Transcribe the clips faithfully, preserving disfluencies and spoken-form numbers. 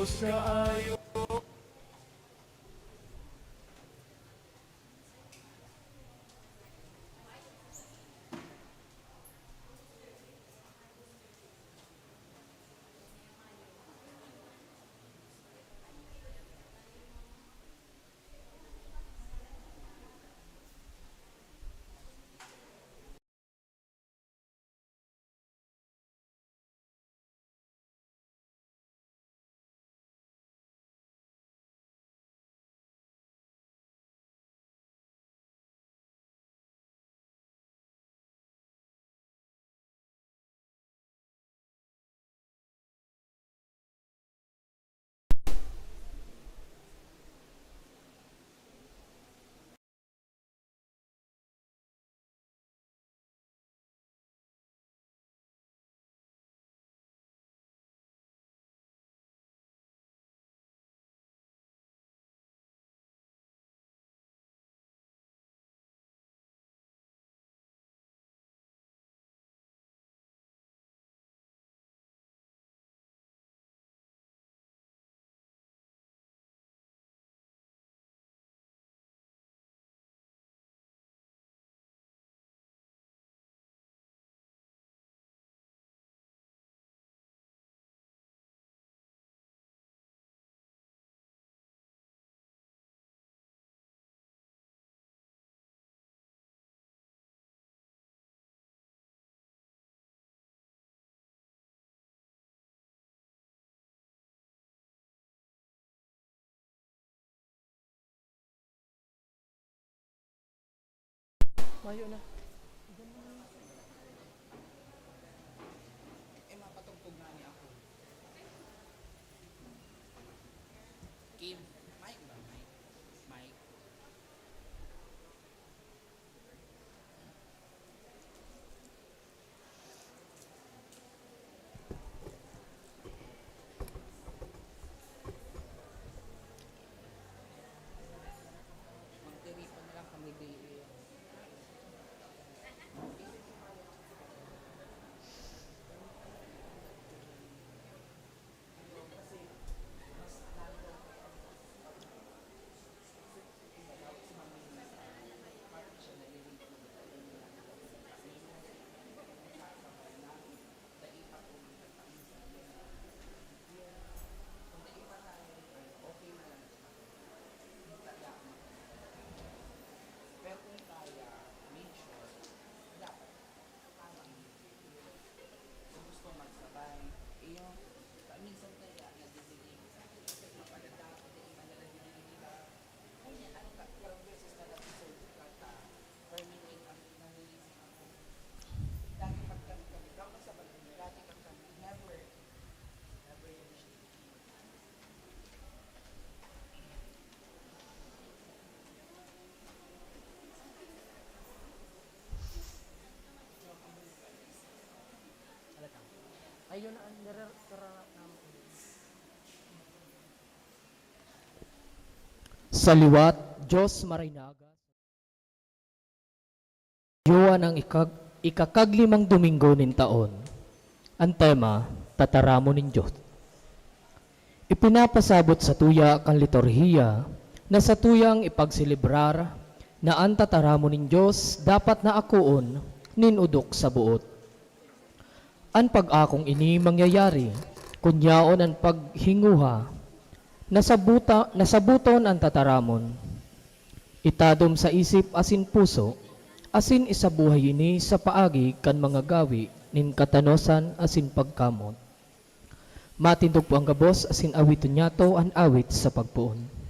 kaayo. Mayo na. Eh, mapatugtog na ni ako. Kim, mic ba? Mic? Mic? Magtiripan na lang kami di. Pero kung kaya, make sure, dapat tama ang video. Kung gusto magsabay, iyo, minsan kaya nagdidilig sa akin, kasi mapadadako na iba na nagdidilig nila. Kung yan, ano ka, ilang beses na nag-resolve ka, ka, terminate ang nangyayari sa ako. Dati pag kami, kami, kami sa bagay, dati pag kami, never, never yung Sa liwat, Diyos Marinaga. Yuan ang ikag-, ikakaglimang Domingo nin taon. An tema, Tataramon nin Dios. Ipinapasabot satuya kan liturhiya na satuyang ipagselebrar na an tataramon nin Dios dapat na akoon nin odok sa boot. An pag-akong ini mangyayari kun yaon an paghinguha na sabuta-, na sabuton an tataramon. Itadom sa isip asin puso, asin isabuhay ini sa paagi kan mga gawi nin katanosan asin pagkamot. Matindog po an gabos asin awiton niyato an awit sa pagpoon.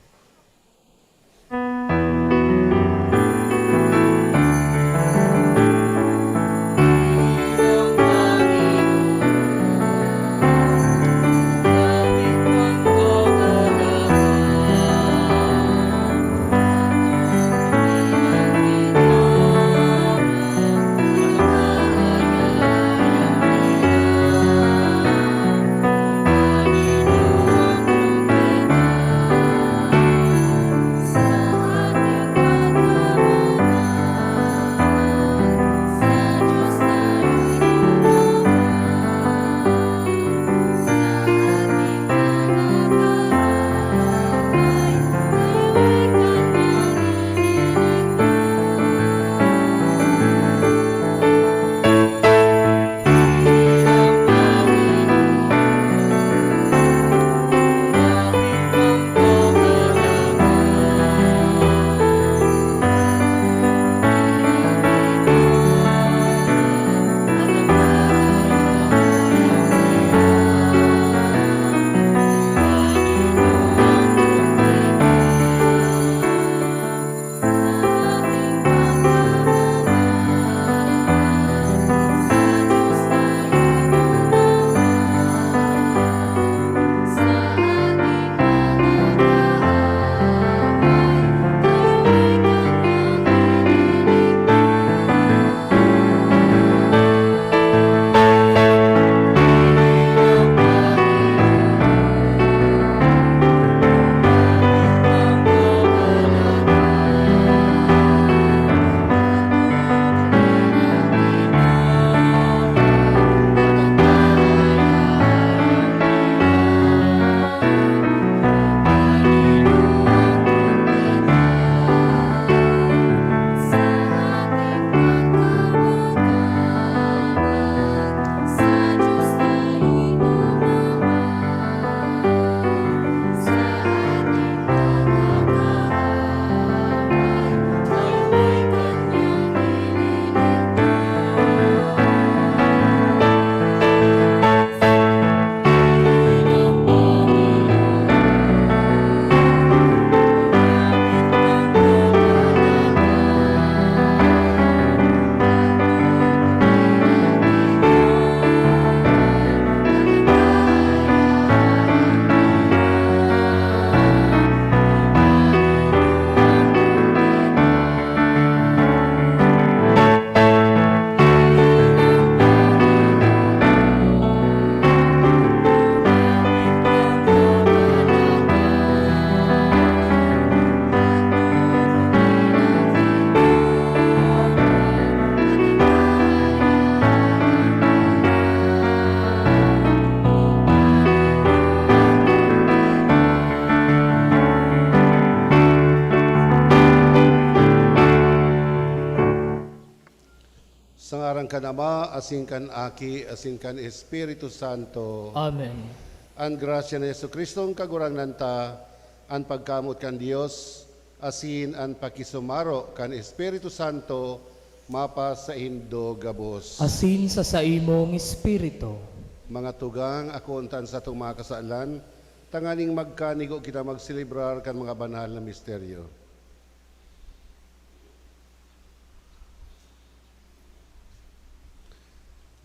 Kan Ama, asin kan Aki, asin kan Espiritu Santo. Amen. An grasya ni Jesu-Cristo, an Kagurangnan ta, an pagkamoot kan Dios, asin an pakisumaro kan Espiritu Santo, mapasaindo gabos. Asin sa saimong espiritu. Mga tugang, akoon ta an satong mga kasalan, tanganing magkanigo kita magselebrar kan mga banal na misteryo.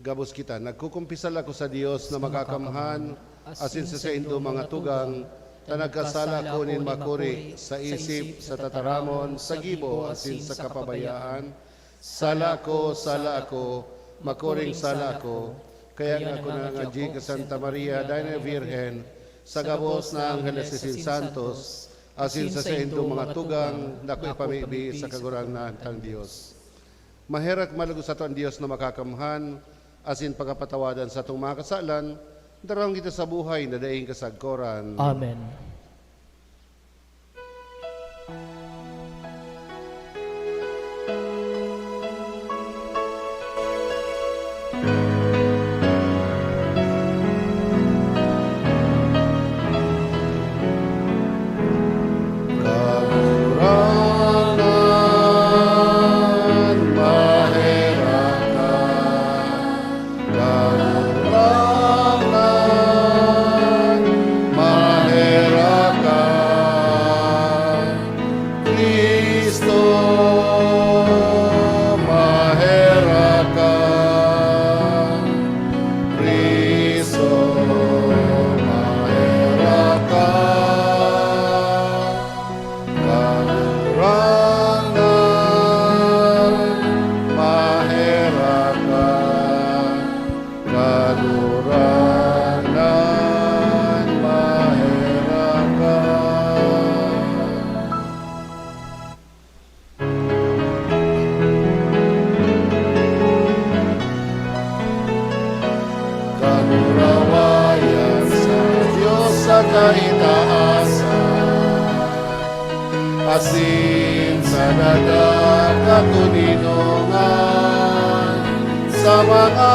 Gabos kita. Nagkukumpisal ako sa Dios na makakamhan, asin sa saindong mga tugang, ta nagkasala ako nin makuri sa isip, sa tataramon, sa gibo, asin sa kapabayaan. Sala ako, sala ako, makuring sala ako. Kaya nga ako nangangadyi kan Santa Maria, Daina Virgen, sa gabos na angheles asin santos, asin sa saindong mga tugang, na ako ipamibi sa Kagurangnan tang Dios. Maherak malugod sato an Dios na makakamhan, asin pakapatawadan satong mga kasalan, darahon kita sa buhay na daing kasagkoran. Amen. Kagurangnan, maherak ka. Kagurangnan, maherak ka. Cristo, maherak ka. Cristo, maherak ka. Kagurangnan, maherak ka. Kagurangnan, maherak ka. Kagurawayan sa Dios sa kaitaasan, asin sa daga katoninongan sa mga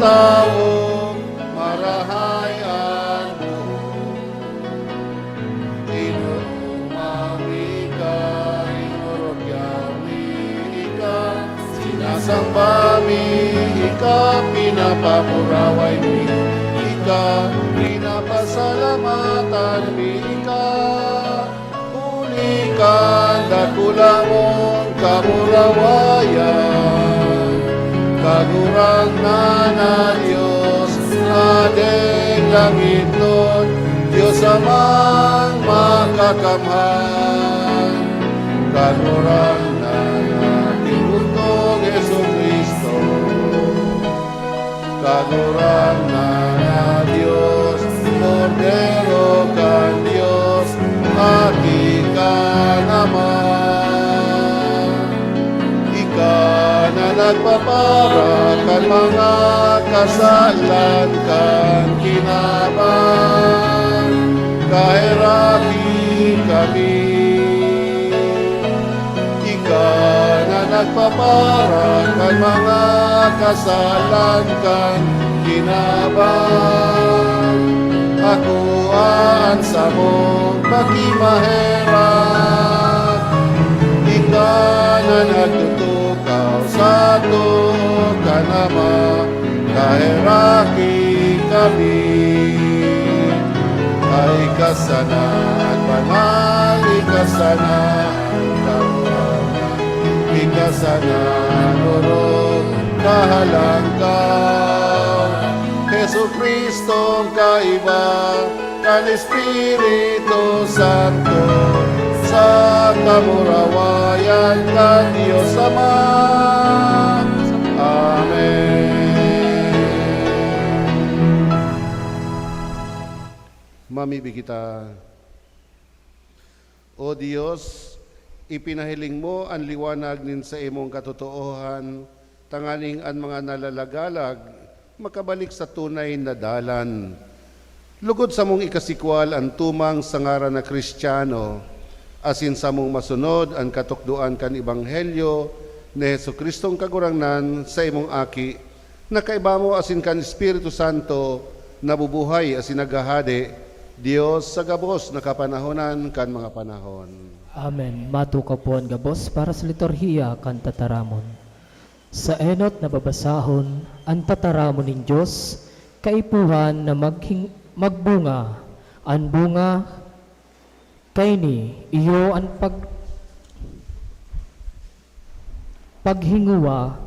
tawong marahay an loob. Inooma mi ka, inorokya mi ka, sinasamba mi ka, pinapapuraway mi ka, pinapasalamatan mi ka. Huli kan dakula mong kamurawayan, Kagurangnan na Dios, Hadeng langitnon, Dios Amang makakamhan, Kagurangnan na Ginugtong Jesu-Cristo. Kagurangnan na Dios, Kordero kan Dios, Aki kan Ama. Ika na nagpapara kan mga kasalan kan kinaban, kaheraki kami. Ika na nagpapara kan mga kasalan kan kinaban, akoa an samong pakimaherak. Ika na nagtutukaw sa too kan Ama, kaheraki kami. Ay, ika sana an banal, ika sana an Kagurangnan, ika sana an orog, kahalangkaw. Jesu-Cristong kaiba kan Espiritu Santo, sa kamurawayan kan Dios Ama. Amen. Mamibi kita. O Dios, ipinahiling mo an liwanag nin saimong katotoohan, tanganing an mga nalalagalag makabalik sa tunay na dalan. Lugod samong ikasikwal an tumang sa ngaran na Cristiano, asin samong masunod an katukdoan kan Ebanghelyo ni Jesu-Cristong Kagurangnan, sa imong Aki, na kaiba mo asin kan Espiritu Santo, nabubuhay asin naghahade, Dios sa gabos na kapanahonan kan mga panahon. Amen. Matukaw po an gabos para sa liturhiya kan tataramon. Sa enot na babasahon, an tataramon nin Dios, kaipuhan na maghing-, magbunga. An bunga kaini, iyo an pag-, paghingowa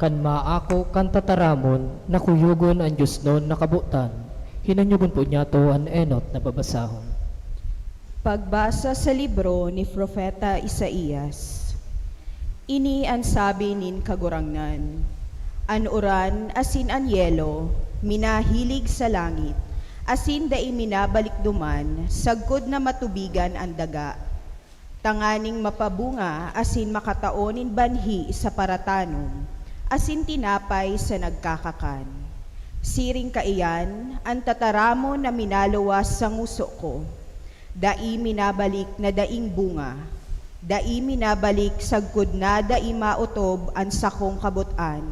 kan maako kan tataramon na kuyogon an diosnon na kabotan. Hinanyogon po niyato an enot na babasahon. Pagbasa sa libro ni Propeta Isaias. Ini an sabi nin Kagurangnan, "An uran asin an yelo minahilig sa langit, asin dai minabalik duman sagkod na matubigan an daga, tanganing mapabunga asin makatao nin banhi sa paratanom, asin tinapay sa nagkakakan." Siring kaiyan an tataramon na minaluwas sa ngoso ko. Dai minabalik na daing bunga, dai minabalik sagkod na dai maotob an sakong kabot-an,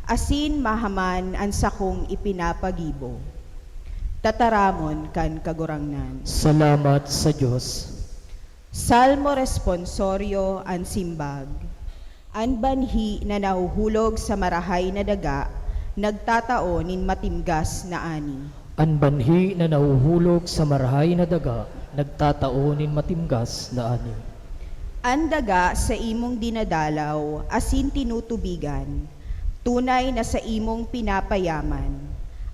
asin mahaman an sakong ipinapagibo. Tataramon kan Kagurangnan. Salamat sa Dios. Salmo Responsorio, an simbag. An banhi na nahuhulog sa marahay na daga nagtatao nin matimgas na ani. An banhi na nahuhulog sa marahay na daga nagtatao nin matimgas na ani. An daga sa imong dinadalaw asin tinutubigan, tunay na sa imong pinapayaman.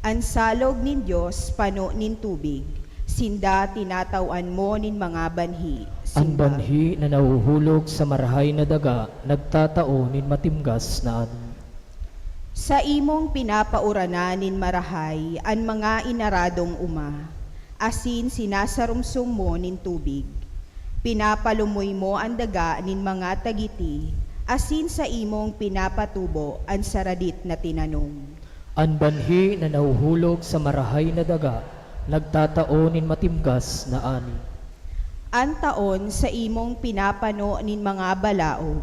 An salog nin Dios pano nin tubig, sinda tinataw-an mo nin mga banhi. An simbag. Banhi na nahuhulog sa marahay na daga nagtatao nin matimgas na ani. Saimong pinapauranan nin marahay an mga inaradong oma, asin sinasarumsom mo nin tubig. Pinapalumoy mo an daga nin mga tagiti, asin saimong pinapatubo an saradit na tinanom. An banhi na nahuhulog sa marahay na daga nagtatao nin matimgas na ani. An taon saimong pinapano nin mga balaog,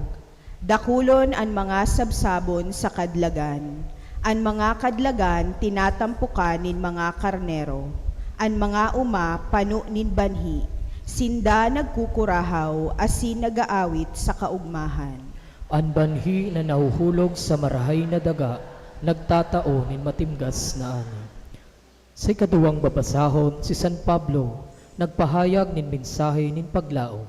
dakulon an mga sabsabon sa kadlagan. An mga kadlagan tinatampokan nin mga karnero, an mga oma pano nin banhi, sinda nagkukurahaw asin nag-aawit sa kaogmahan. An banhi na nahuhulog sa marahay na daga nagtatao nin matimgas na ani. Sa ikaduwang babasahon, si San Pablo nagpahayag nin mensahe nin paglaom.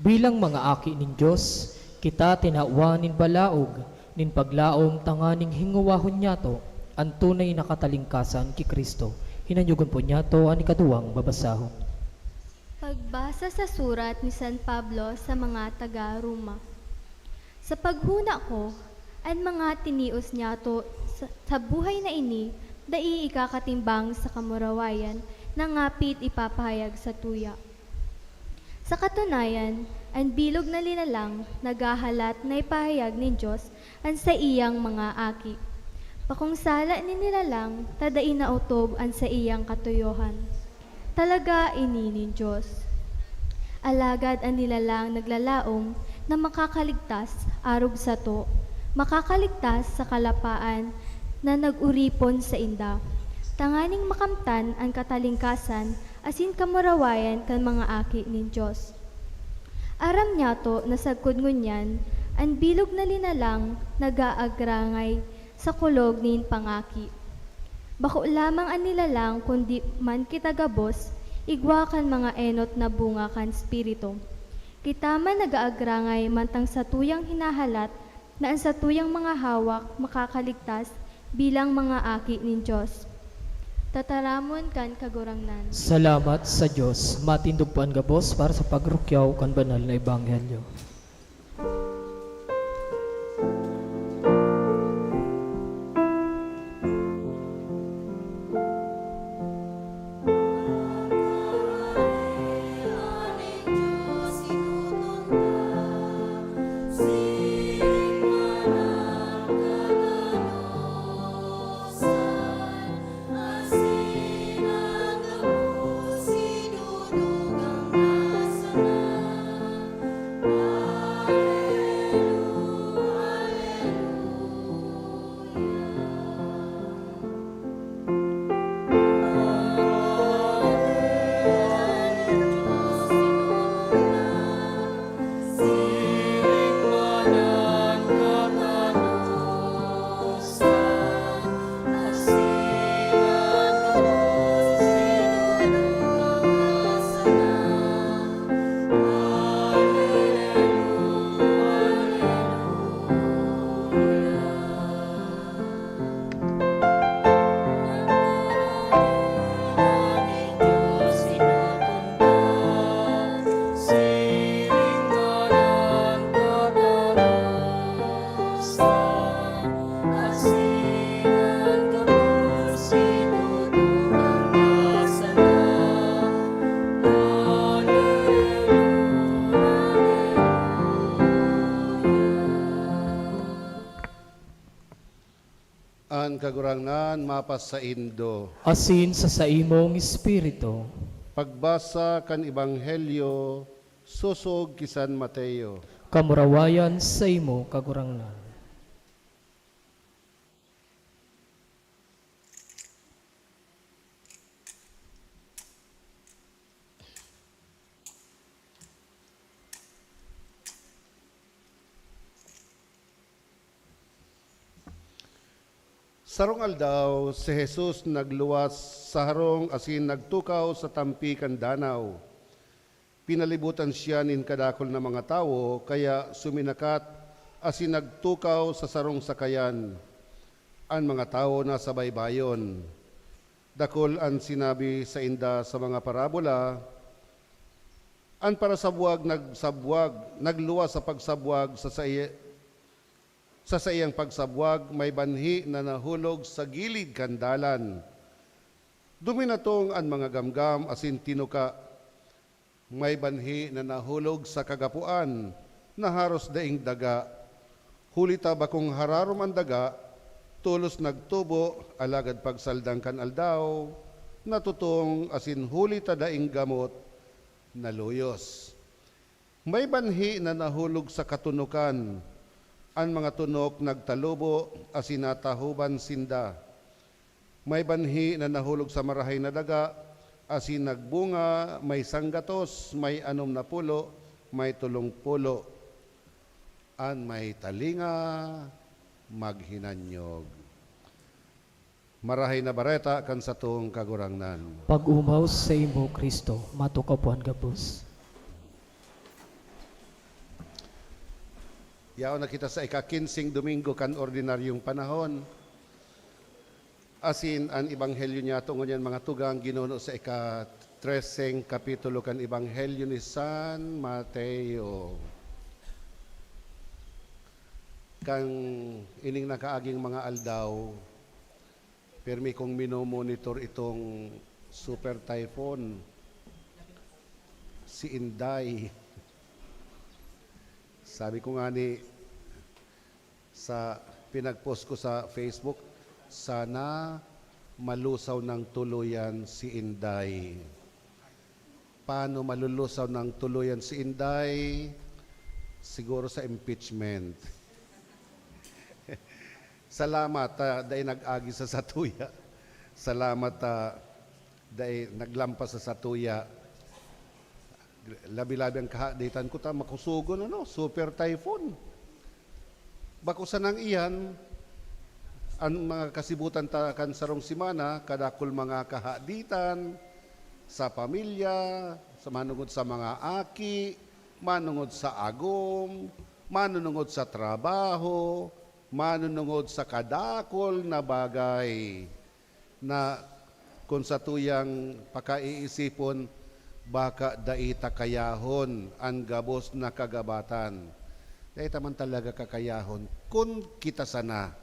Bilang mga aki nin Dios, kita tinawan nin balaog nin paglaom tanganing hingowahon niyato an tunay na katalingkasan ki Cristo. Hinanyogon po niyato an ikaduwang babasahon. Pagbasa sa surat ni San Pablo sa mga taga Roma. Sa paghona ko, an mga tinios niyato sa, sa buhay na ini dai ikakatimbang sa kamurawayan na ngapit ipapahayag sa tuya. Sa katunayan, an bilog na linalang naghahalat na ipahayag nin Dios an saiyang mga aki. Bakong sala nin nilalang ta dai naotob an saiyang katuyohan. Talaga ini nin Dios. Alagad an nilalang naglalaom na makakaligtas arog sato, makakaligtas sa kalapaan na nag-oripon sainda, tanganing makamtan an katalingkasan asin kamurawayan kan mga aki nin Dios. Aram niyato na sagkod ngunyan, an bilog na linalang nag-aagrangay sa kulog nin pangaki. Bako lamang an nilalang kundi man kita gabos igwa kan mga enot na bunga kan Espiritu. Kita man nag-aagrangay mantang satuyang hinahalat na an satuyang mga hawak makakaligtas bilang mga aki nin Dios. Tataramon kan Kagurangnan. Salamat sa Dios. Matindog po an gabos para sa pagrukyaw kan banal na ebanghelyo. Nan mapasaindo. Asin sa saimong espiritu. Pagbasa kan Ebanghelyo sosog ki San Mateo. Kamurawayan saimo, Kagurangnan. Sarong aldaw, si Jesus nagluwas sa harong asin nagtukaw sa tampi kan danaw. Pinalibutan siya nin kadakul na mga tawo, kaya suminakat asin nagtukaw sa sarong sakayan. An mga tawo nasa baybayon. Dakul an sinabi sainda sa mga parabola. An parasabwag nagsabwag, nagluwas sa pagsabwag sa sai-, sa saiyang pagsabwag, may banhi na nahulog sa gilid kan dalan. Duminatong an mga gamgam asin tinuka. May banhi na nahulog sa kagapoan na haros daing daga. Huli ta bakong hararom an daga, tolos nagtubo, alagad pagsaldan kan aldaw, natutong asin huli ta daing gamot, naluyos. May banhi na nahulog sa katunokan. An mga tunok nagtalubo asin natahoban sinda. May banhi na nahulog sa marahay na daga, asin nagbunga, may sanggatos, may anom na pulo, may tolong pulo. An may talinga, maghinanyog. Marahay na Bareta kan satong Kagurangnan. Pag-omaw saimo, Cristo, matukaw po an gabos. Yaon na kita sa ika-kinseng Domingo kan ordinaryong panahon. Asin an ebanghelyo niyato ngunyan, mga tugang, ginuno sa ika-treseng kapitulo kan Ebanghelyo ni San Mateo. Kan ining nakaaging mga aldaw, pirmi kong minomonitor itong super typhoon, si Inday. Sabi ko nga ni, sa pinag-post ko sa Facebook, "Sana malusaw ng tuluyan si Inday." Paano malulusaw ng tuluyan si Inday? Siguro sa impeachment. Salamat, ah, dai nag-agi sa satuya. Salamat, ah, dai naglampas sa satuya. Labi-labi ang kahaditan ko ta makusogon, ano, super typhoon. Bako sanang iyan, an mga kasibutan ta kan sarong semana, kadakul mga kahaditan sa pamilya, sa manongod sa mga aki, manongod sa agom, manonongod sa trabaho, manonongod sa kadakul na bagay. Na kun satuyang pakaiisipon, baka dai ta kayahon an gabos na kagabatan. Dai ta man talaga kakayahon. Kun kita sana,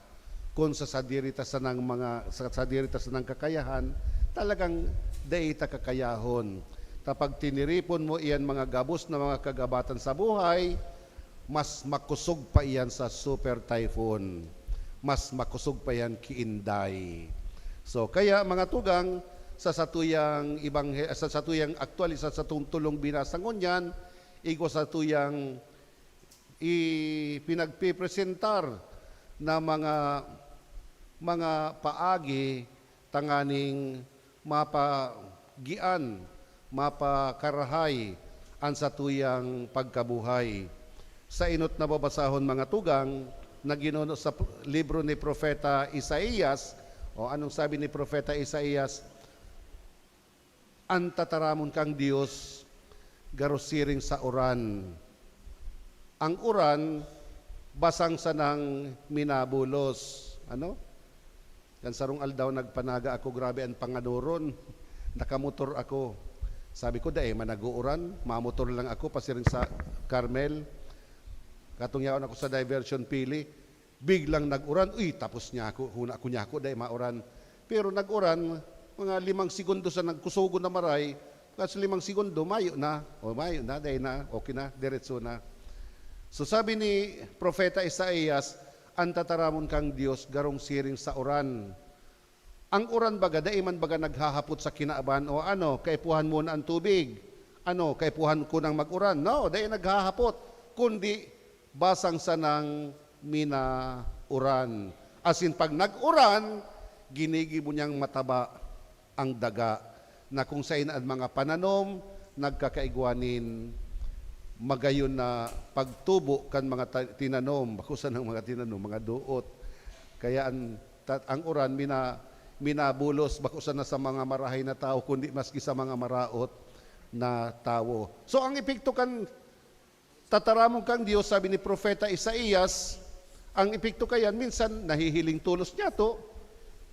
kun sa sadiri ta sanang mga, sa sadiri ta sanang kakayahan, talagang dai ta kakayahon. Ta pag tiniripon mo iyan mga gabos na mga kagabatan sa buhay, mas makosog pa iyan sa super typhoon. Mas makosog pa iyan ki Inday. So, kaya, mga tugang, sa satuyang ebanghe-, sa satuyang aktuwal, sa satong tulong binasa ngunyan, igwa satuyang ipinagpipresentar na mga, mga paagi tanganing mapagian, mapakarahay an satuyang pagkabuhay. Sa enot na babasahon, mga tugang, na ginuno sa p-, libro ni Propeta Isaias. O, anong sabi ni Propeta Isaias? "An tataramon kang Dios garo siring sa uran." Ang uran, basang sanang minabulos. Ano? Kan sarong aldaw, nagpanaga ako, grabe an pangadoron. Nakamotor ako. Sabi ko, "Dai man nag-uuran, mamotor lang ako pasiring sa Carmel." Katong yaon ako sa diversion pili, biglang nag-uran. Uy, tapos niya ako, huna ko niya ako, dai mauran. Pero nag-uran, mga limang segundo sa nagkusogon na maray, pagkas limang segundo, mayo na. O, mayo na, dai na, okay na, diretso na. So, sabi ni Propeta Isaias, "An tataramon kang Dios garong siring sa uran." Ang uran baga, dai man baga naghahapot sa kinaban, "O ano, kaipuhan mo na an tubig? Ano, kaipuhan ko nang mag-uran?" No, dai naghahapot, kundi basang sanang minauran. Asin pag nag-uran, ginigibo niyang mataba ang daga, na kung saen an mga pananom nagkakaigwa nin magayon na pagtubo kan mga ta-, tinanom, bako sanang mga tinanom, mga doot. Kaya an ta-, ang uran mina-, minabulos bako sana sa mga marahay na tawo, kundi maski sa mga maraot na tawo. So, ang epekto kan tataramon kan Dios, sabi ni Propeta Isaias, ang epekto kayan, minsan nahihiling tolos nyato,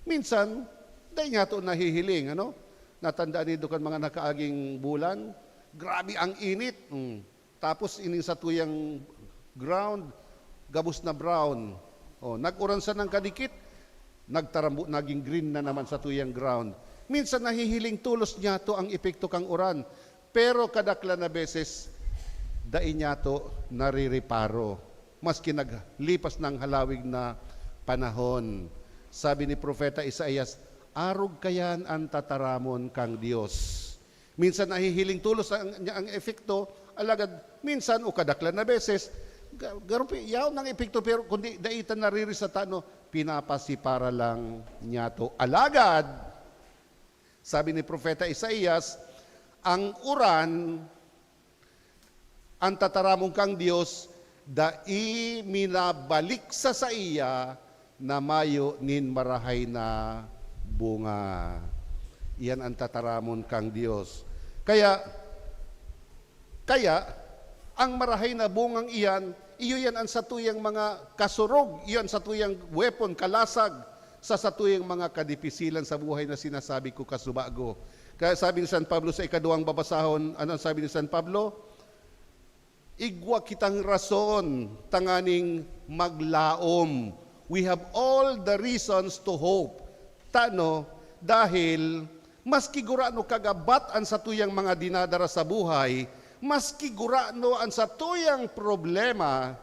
minsan dai nyato nahihiling, ano? Natandaan nindo kan mga nakaaging bulan, grabe ang init. Mm. Tapos ining satuyang ground, gabos na brown. O, nag-uran sanang kadikit, nagtarambo, naging green na naman satuyang ground. Minsan nahihiling tolos nyato ang epekto kan uran, pero kadaklan na beses, dai nyato narireparo, maski naglipas na an halawig na panahon. Sabi ni Propeta Isaias, "Arog kayan an tataramon kan Dios." Minsan nahihiling tolos ang, ang epekto, alagad minsan o kadaklan na beses, ga-, garo pi-, yaon ang epekto, pero kundi dai ta nariri sa tano, pinapasipara lang nyato. Alagad, sabi ni Propeta Isaias, ang uran, an tataramon kan Dios, dai minabalik sa saiya na mayo nin marahay na bunga. Iyan an tataramon kan Dios. Kaya, kaya, ang marahay na bungang iyan, iyo yan an satuyang mga kasurog, iyo an satuyang weapon, kalasag, sa satuyang mga kadipisilan sa buhay na sinasabi ko kasubago. Kaya sabi ni San Pablo sa ikaduwang babasahon, ano ang sabi ni San Pablo? Igwa kitang rason tanganing maglaom. We have all the reasons to hope. Tano, dahil maski gurano kagabat an satuyang mga dinadara sa buhay, maski gurano an satuyang problema,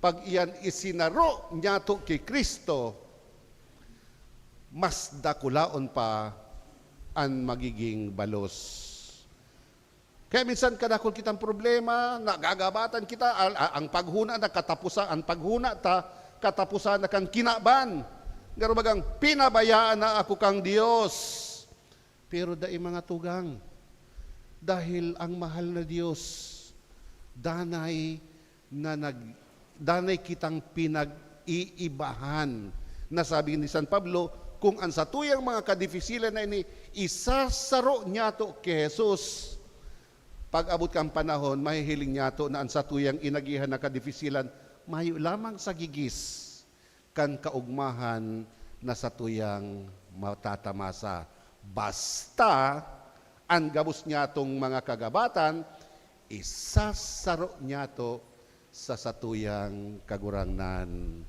pag iyan isinaro nyato ki Cristo, mas dakulaon pa an magiging balos. Kaya minsan kadakul kitang problema, nagagabatan kita, al-, a-, ang paghona na katapusan, ang paghona ta, katapusan na kan kinaban. Garo bagang, "Pinabayaan na ako kang Dios." Pero dai, mga tugang, dahil ang mahal na Dios, danay na nag-, danay kitang pinag-iibahan. Nasabi ni San Pablo, "Kung an satuyang mga kadifisilan na ini isasaro nyato ki Jesus, pag-abot kan panahon, mahihiling nyato na an satuyang inagihan na kadifisilan mayo lamang sa gigis kan kaogmahan na satuyang matatamasa." Basta, an gabos nyatong mga kagabatan, isasaro nyato sa satuyang Kagurangnan.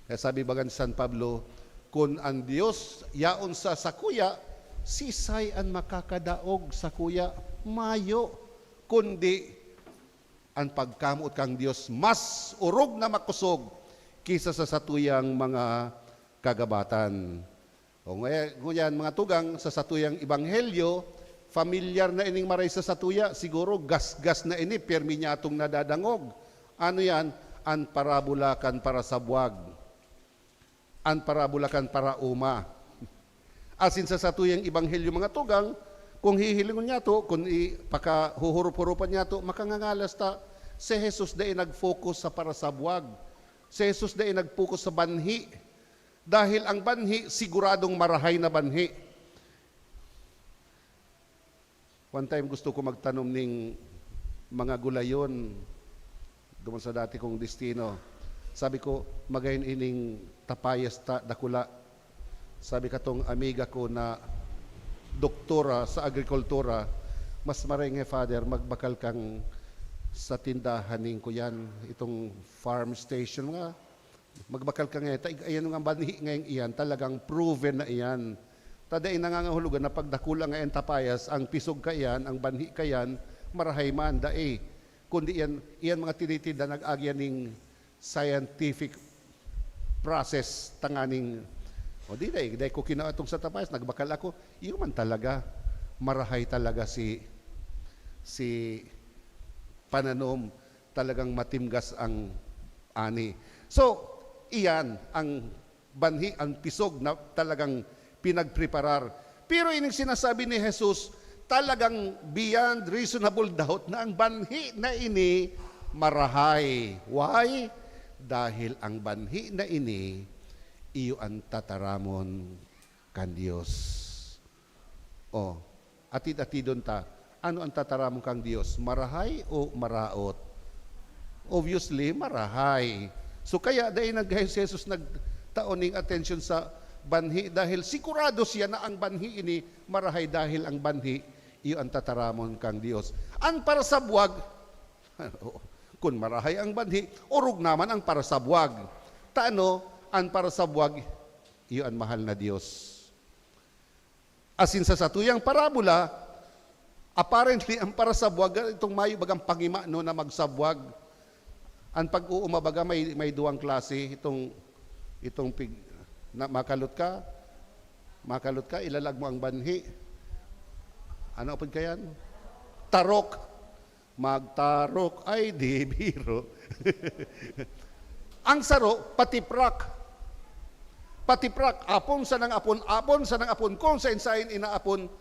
Kaya sabi baga ni San Pablo, "Kun an Dios yaon sa sakuya, sisay an makakadaog sakuya? Mayo, kundi an pagkamoot kan Dios mas orog na makosog ki sa satuyang mga kagabatan." O, ngunyan, mga tugang, sa satuyang ebanghelyo, familiar na ining maray sa satuya, siguro gasgas na ini, pirmi nyatong nadadangog. Ano yan? An parabola kan parasabwag. An parabola kan paraoma. Asin sa satuyang ebanghelyo, mga tugang, kung hihilingon nyato, kung i-, pakahuhurup-hurupan nyato, makangangalas ta, si Jesus dai nag-focus sa parasabwag. Si Jesus dai nag-focus sa banhi. Dahil ang banhi, siguradong marahay na banhi. One time, gusto ko magtanom ning mga gulayon duman sa dati kong destino. Sabi ko, "Magayon ining tapayas ta, dakula." Sabi katong amiga ko na doktora sa agrikultura, "Mas maray nga, Father, magbakal kang sa tindahan ning kuyan, itong farm station, mga magbakal ka ngayon, ta ig-, ayan nga banhi ngayon iyan, talagang proven na iyan. Ta dai nangangahulugan na pagdakula nga iyan tapayas, ang pisog kaiyan, ang banhi kaiyan, marahay man, dai. Kundi iyan, iyan mga tinitinda, nag-agi yan ning scientific process tanganing O, di, dai, dai ko kinawa itong sa tapas, nagbakal ako. Iyo man talaga, marahay talaga si, si pananom, talagang matimgas ang ani. So, iyan ang banhi, ang pisog na talagang pinagpreparar. Pero ining sinasabi ni Jesus, talagang beyond reasonable doubt na ang banhi na ini marahay. Why? Dahil ang banhi na ini, iyo an tataramon kan Dios. O, atid-atidon ta, ano an tataramon kan Dios? Marahay o maraot? Obviously, marahay. So, kaya dai nag-, si Jesus nagtao ning atensyon sa banhi dahil sigurado siya na ang banhi ini marahay dahil ang banhi, iyo an tataramon kan Dios. An parasabwag, kun marahay ang banhi, orog naman ang parasabwag. Ta ano, an parasabwag, iyo an mahal na Dios. Asin sa satuyang parabola, apparently, ang parasabwag, itong mayo bagang pangima, no, na magsabwag. Ang pag-uuma baga may, may duwang klase, itong, itong pig-, na, makalot ka, makalot ka, ilalag mo ang banhi. Ano apod kayan? Tarok. Magtarok ay di biro. Ang saro, patiprak. Patiprak, apon sanang apon, apon sanang apon, kung sain-sain inaapon.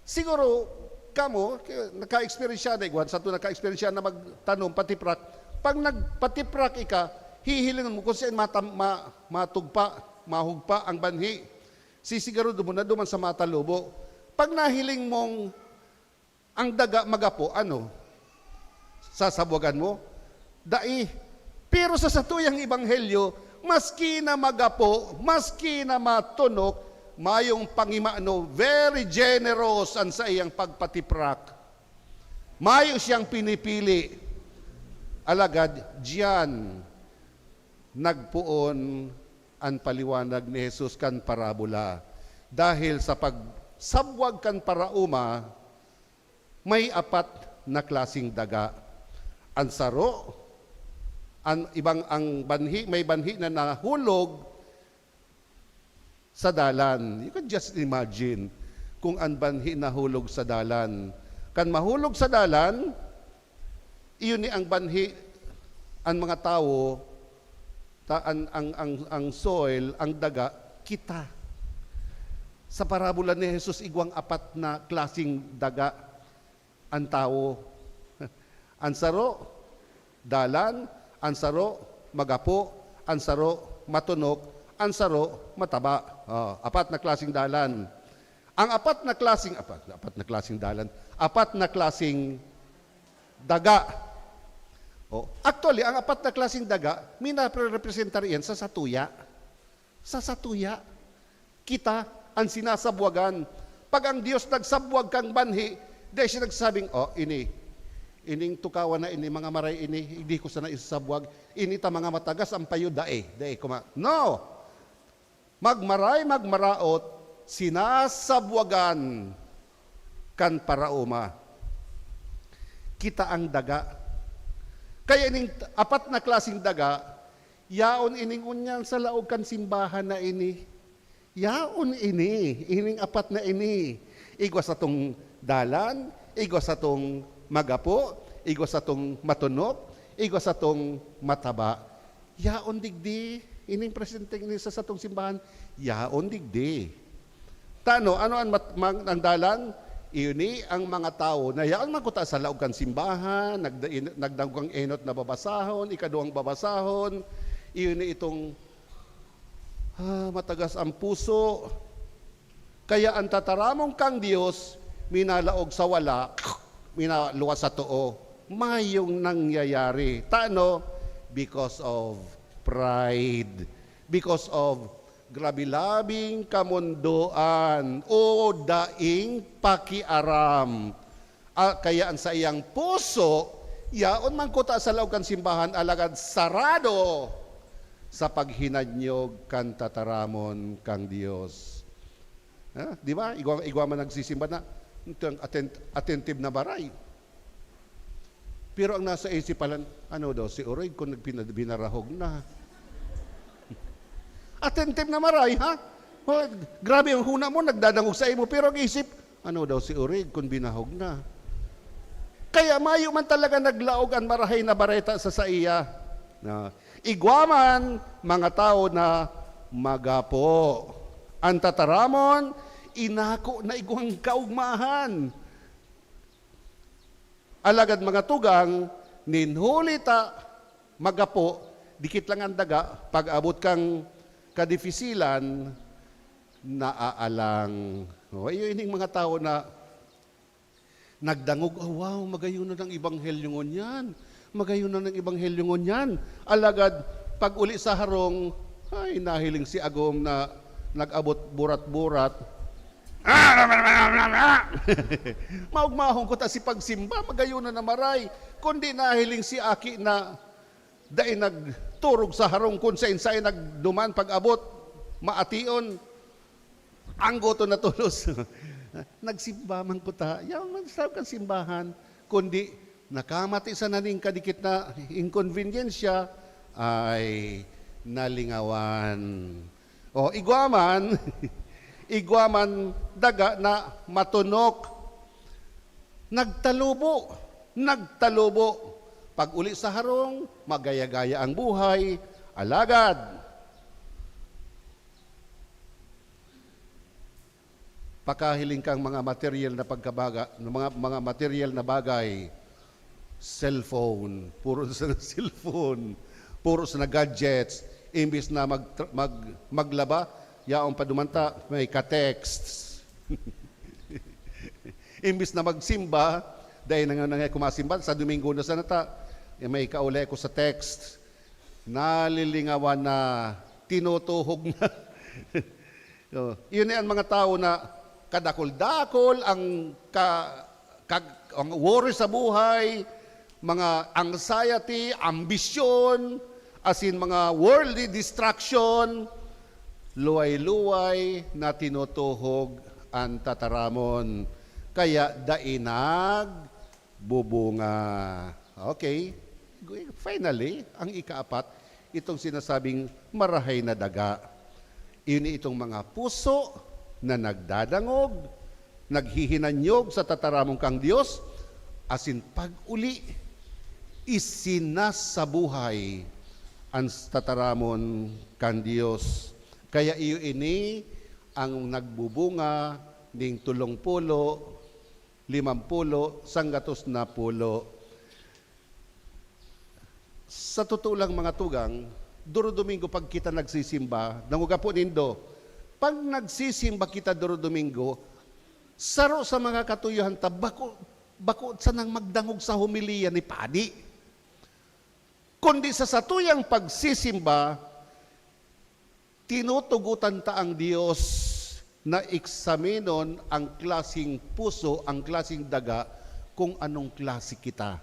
Siguro, kamo, naka-eksperyensya na, igwan sa to naka-eksperyensya na magtanom, patiprak. Pag nagpatiprak ika, hihilingon mo kung sain matam-, ma-, matugpa, mahugpa ang banhi. Sisigurado mo na duman sa matalubo. Pag nahiling mong ang daga magapo, ano? Sasabwagan mo? Dai. Pero sa satuyang ebanghelyo, maski na magapo, maski na matunok, mayong pangimano, very generous an saiyang pagpatiprak. Mayo siyang pinipili. Alagad, diyan nagpoon an paliwanag ni Jesus kan parabola. Dahil sa pagsabwag kan paraoma, may apat na klaseng daga. An saro, an ibang, ang banhi, may banhi na nahulog sa dalan. You can just imagine kung an banhi nahulog sa dalan. Kan mahulog sa dalan, iyo ni ang banhi, an mga tawo, ta-, an, ang, ang, ang soil, ang daga, kita. Sa parabola ni Jesus, igwang apat na klaseng daga an tawo. An saro, dalan, an saro, magapo, an saro, matunok, an saro, mataba. Oh, apat na klaseng dalan. Ang apat na klaseng, apat, apat na klaseng dalan, apat na klaseng daga. Oh, actually, ang apat na klaseng daga, minarepresentar iyan sa satuya. Sa satuya, kita an sinasabwagan. Pag ang Dios nagsabwag kan banhi, dai siya nagsabing, "Oh, ini, ining tukawan na ini, mga maray ini, hindi ko sana isasabwag. Ini ta mga matagas ang payo, dai, dai ko ma-," No! Magmaray, magmaraot, sinasabwagan kan paraoma. Kita ang daga. Kaya ining apat na klaseng daga, yaon ining ngunyan sa laog kan simbahan na ini. Yaon ini, ining apat na ini. Igwa satong dalan, igwa satong magapo, igwa satong matunok, igwa satong mataba. Yaon digdi, ining presenteng ini sa satong simbahan, yaon digdi. Ta ano, ano an mat-, mang-, ang dalan? Iyo ni ang mga tawo na yaon man kuta sa laog kan simbahan, nagda-, in-, nagdangog kan enot na babasahon, ikaduwang babasahon, iyo ni itong, ah, matagas ang puso. Kaya an tataramon kan Dios, minalaog sa wala, minaluwas sa too. Mayong nangyayari. Ta ano? Because of pride. Because of grabe-labing kamondoan o daing pakiaram. Ah, kaya an saiyang puso, yaon man kuta sa laog kan simbahan, alagad sarado sa paghinanyog kan tataramon kan Dios. Ha? Di ba? Igwa, igwa man nagsisimba na, ito ang atten-, attentive na baray. Pero ang nasa isip pa lang, "Ano daw si Oroy kung nagpina-, binarahog na?" Attentive na maray, ha? Oh, grabe ang huna mo, nagdadangog sa imo, pero ang isip, "Ano daw si Orig kun binahog na?" Kaya mayo man talaga naglaog an Marahay na Bareta sa saiya. Na, igwa man, mga tawo na magapo. An tataramon, inako na igwang kaugmahan. Alagad mga tugang, nin huli ta magapo, dikit lang an daga, pag-abot kan kadifisilan, naaalang. O, iyo ining mga tawo na nagdangog, "Oh, wow, magayon na ang ebanghelyo ngunyan. Magayon na ang ebanghelyo ngunyan." Alagad, pag-uli sa harong, ay, nahiling si agom na nag-abot burat-burat. Maugmahon ko ta si pagsimba, magayon na na maray. Kundi nahiling si aki na dai nagturog sa harong kun saen-saen nagduman pag-abot, maation, anggoton na tolos. Nagsimba man ko ta. Yaon man sa kan simbahan, kundi nakamati sana nin kadikit na inkonbenyensya, ay nalingawan. O, igwa man, igwa man daga na matunok. Nagtalubo, nagtalubo. Pag-uli sa harong, magaya-gaya ang buhay. Alagad, pakahiling kang mga material na pagkabaga-, mga, mga material na bagay, cellphone, puro sa cellphone, puro sa gadgets, imbis na mag-, mag-, maglaba, yaon pa duman ta, may ka-text. Imbis na magsimba, dahil na nga, na nga kumasimba, sa Domingo na sana ta, eh, may kaulay ko sa text, nalilingawan na, tinutuhog na. So, yun na ang mga tao na kadakol-dakol ang ka-, kag-, ang worry sa buhay, mga anxiety, ambisyon, asin mga worldly distraction, luway-luway na tinutuhog an tataramon, kaya dai nagbubunga. Okay. Finally, ang ikaapat, itong sinasabing marahay na daga. Ini itong mga puso na nagdadangog, naghihinanyog sa tataramon kan Dios, asin pag-uli, isinasabuhay an tataramon kan Dios. Kaya iyo ini ang nagbubunga ning tolong polo, limang polo, sanggatos na polo. Sa totoo lang, mga tugang, Dorodomingo pag kita nagsisimba, dangog po nindo, pag nagsisimba kita Dorodomingo, saro sa mga katuyohan ta, bako, bako sanang magdangog sa homilya ni padi. Kundi sa satuyang pagsisimba, tinutugotan ta ang Dios na eksaminon ang klaseng puso, ang klaseng daga, kung anong klase kita.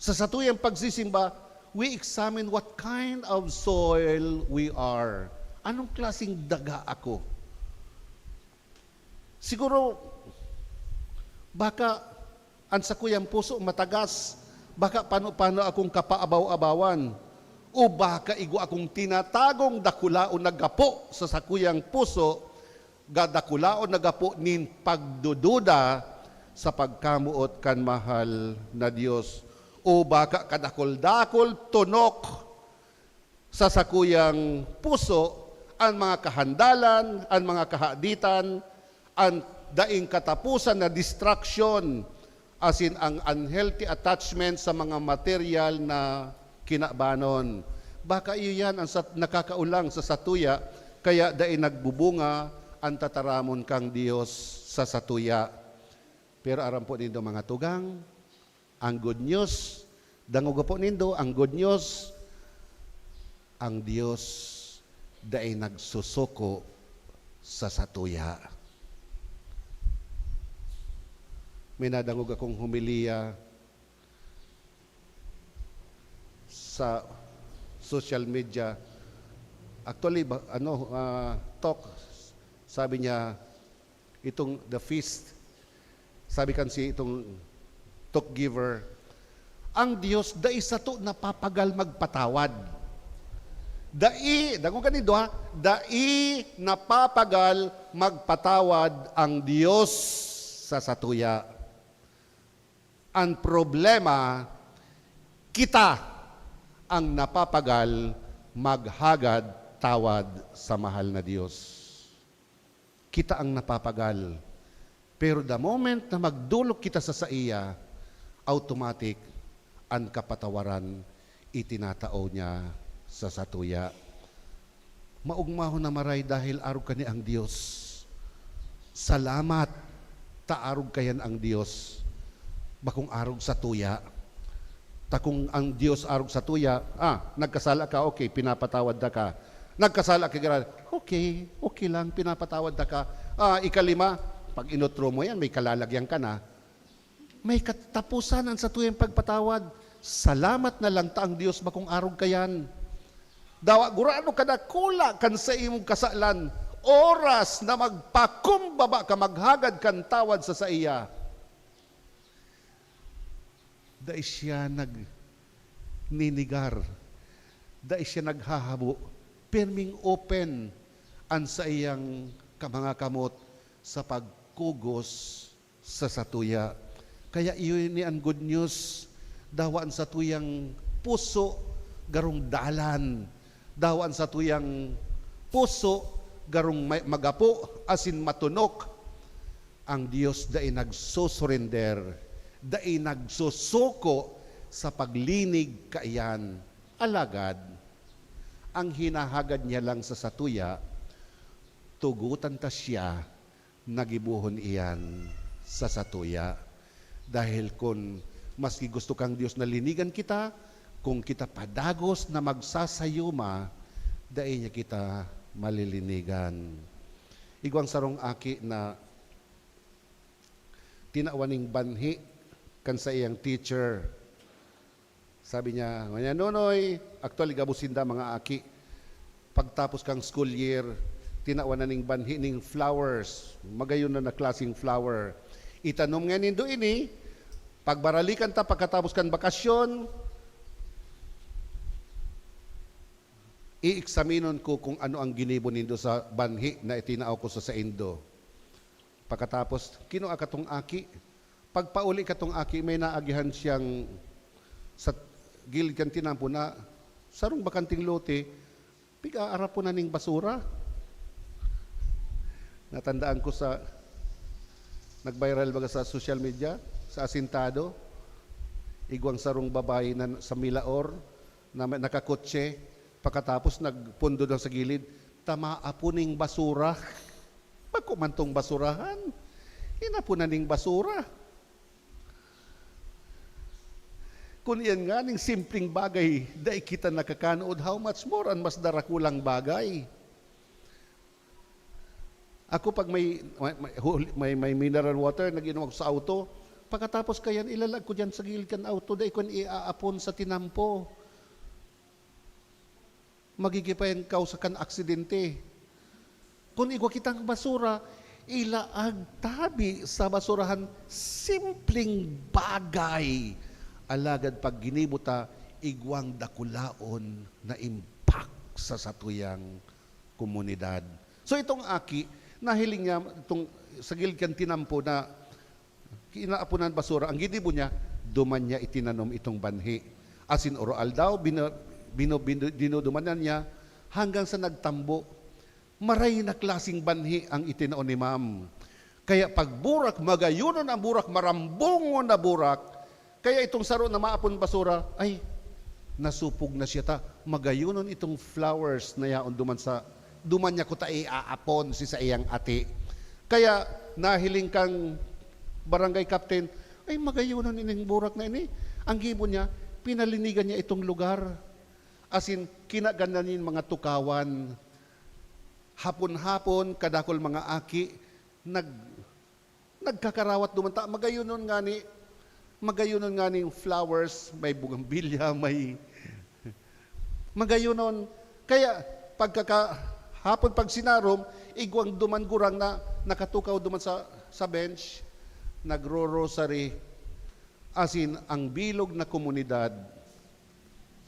Sa satuyang pagsisimba, we examine what kind of soil we are. Anong klaseng daga ako? Siguro, baka an sakuyang puso matagas, baka pano-pano akong kapaabaw-abawan, o baka igwa akong tinatagong dakulaon na gapo sa sakuyang puso, ga-, dakulaon na gapo nin pagdududa sa pagkamoot kan mahal na Dios, o baka kadakul-dakul tonok sa sakuyang puso an mga kahandalan, an mga kahaditan, an daing kataposan na distraction, asin ang unhealthy attachment sa mga material na kinabanon. Baka iyo yan ang sat-, nakakaulang sa satuya, kaya dai nagbubunga an tataramon kan Dios sa satuya. Pero aram po nindo, mga tugang, ang good news, dangoga po nindo, ang good news, ang Dios dai nagsusuko sa satuya. May nadangog akong homilya sa social media. Actually, ba, ano, ah, talk, sabi niya, itong The Feast, sabi kan si itong talk giver, "Ang Dios dai sato napapagal magpatawad. Dai, dako kanin duha, dai napapagal magpatawad ang Dios sa satuya. An problema, kita ang napapagal maghagad tawad sa mahal na Dios. Kita ang napapagal. Pero the moment na magdolok kita sa saiya, automatic, an kapatawaran itinatao niya sa satuya. Maogmahon na maray dahil arog kani ang Dios. Salamat ta arog kayan ang Dios, bakong arog satuya. Ta kung ang Dios arog satuya, ah, nagkasala ka, okay, pinapatawad na ka. Nagkasala ka, gira-, okay, okay lang, pinapatawad na ka. Ah, ikalima, pag inotro mo yan, may kalalagyan ka na. May katapusan ang satuyang pagpatawad. Salamat na lang ta ang Dios bakong arog kayan. Dawa gurano kadakula kan saimong kasalan, oras na magpakumbaba ka, maghagad kan tawad sa saiya. Dai siya nagninigar, dai siya naghahabo, pirming open an saiyang ka-, mga kamot sa pagkugos sa satuya. Kaya iyo ini an good news. Dawa an satuyang puso garong dalan. Dawa an satuyang puso garong may, magapo asin matunok. Ang Dios dai nagsusurender, dai nagsusuko sa paglinig kaiyan. Alagad, ang hinahagad niya lang sa satuya, tugotan ta siya na gibohon iyan sa satuya. Dahil kun maski gusto kang Dios na linigan kita, kung kita padagos na magsasayuma, dai niya kita malilinigan. Igwang sarong aki na tinawan ning banhi kan saiyang teacher. Sabi niya, ngunyan, "Nonoy," actually, gabos sinda mga aki. Pagtapos kang school year, tinawan na ning banhi ning flowers. Magayon na na klaseng flower. "Itanom nga nindo ini, pagbaralikan ta pagkatapos kan bakasyon, iiksaminon ko kung ano ang ginibo nindo sa banhi na itinao ko sa saindo." Pagkatapos, kinua katong aki. Pagpauli katong aki, may naagihan siyang sa gilid kan tinampo na sarong bakanteng lote, pig-aaraponan ning basura. Natandaan ko sa, nag-viral baga sa social media, sa asintado, igwang sarong babae na sa Milaor, na may, nakakotse, pagkatapos nagpundo lang sa gilid, "Tama apo ning basura." Bako man tong basurahan. Inapo na ning basura. Kun iyan nga ning simpleng bagay, dai kita nakakanood, how much more an mas darakulang bagay? Ako, pag may, may, may, may mineral water, nag-inom ako sa auto, pagkatapos kayan, ilalag ko diyan sa gilid kan auto, dai ko yan iaapon sa tinampo. Magigin pa yan kausa kan aksidente. Kun igwa kitang basura, ilaag tabi sa basurahan, simpleng bagay. Alagad pag ginibo ta, igwang dakulaon na impact sa satuyang komunidad. So, itong aki, nahiling niya itong sa gilid kan tinampo na kinaaponan basura. Ang ginibo niya, duman niya itinanom itong banhi. Asin oro-aldaw, bina-, bino-, bino-, dinudumanan niya hanggang sa nagtambo. Maray na klaseng banhi ang itinao ni ma'am. Kaya pag burak, magayonon ang burak, marambongon na burak. Kaya itong saro na maapon basura, ay, nasupog na siya ta. Magayonon itong flowers na yaon duman sa, duman niya kuta iaapon si saiyang ati. Kaya nahiling kang barangay captain, "Ay, magayonon ining burak na ini." Ang gibo niya, pinalinigan niya itong lugar. Asin, kinaganan nin mga tukawan. Hapon-hapon, kadakul mga aki, nag-, nagkakarawat duman ta, magayonon ngani, magayonon ngani yung flowers, may bougainvillea, may magayonon. Kaya, pagkaka-, hapon pag sinarom, igwang duman gurang na nakatukaw duman sa, sa bench, nagro-rosary. Asin, ang bilog na komunidad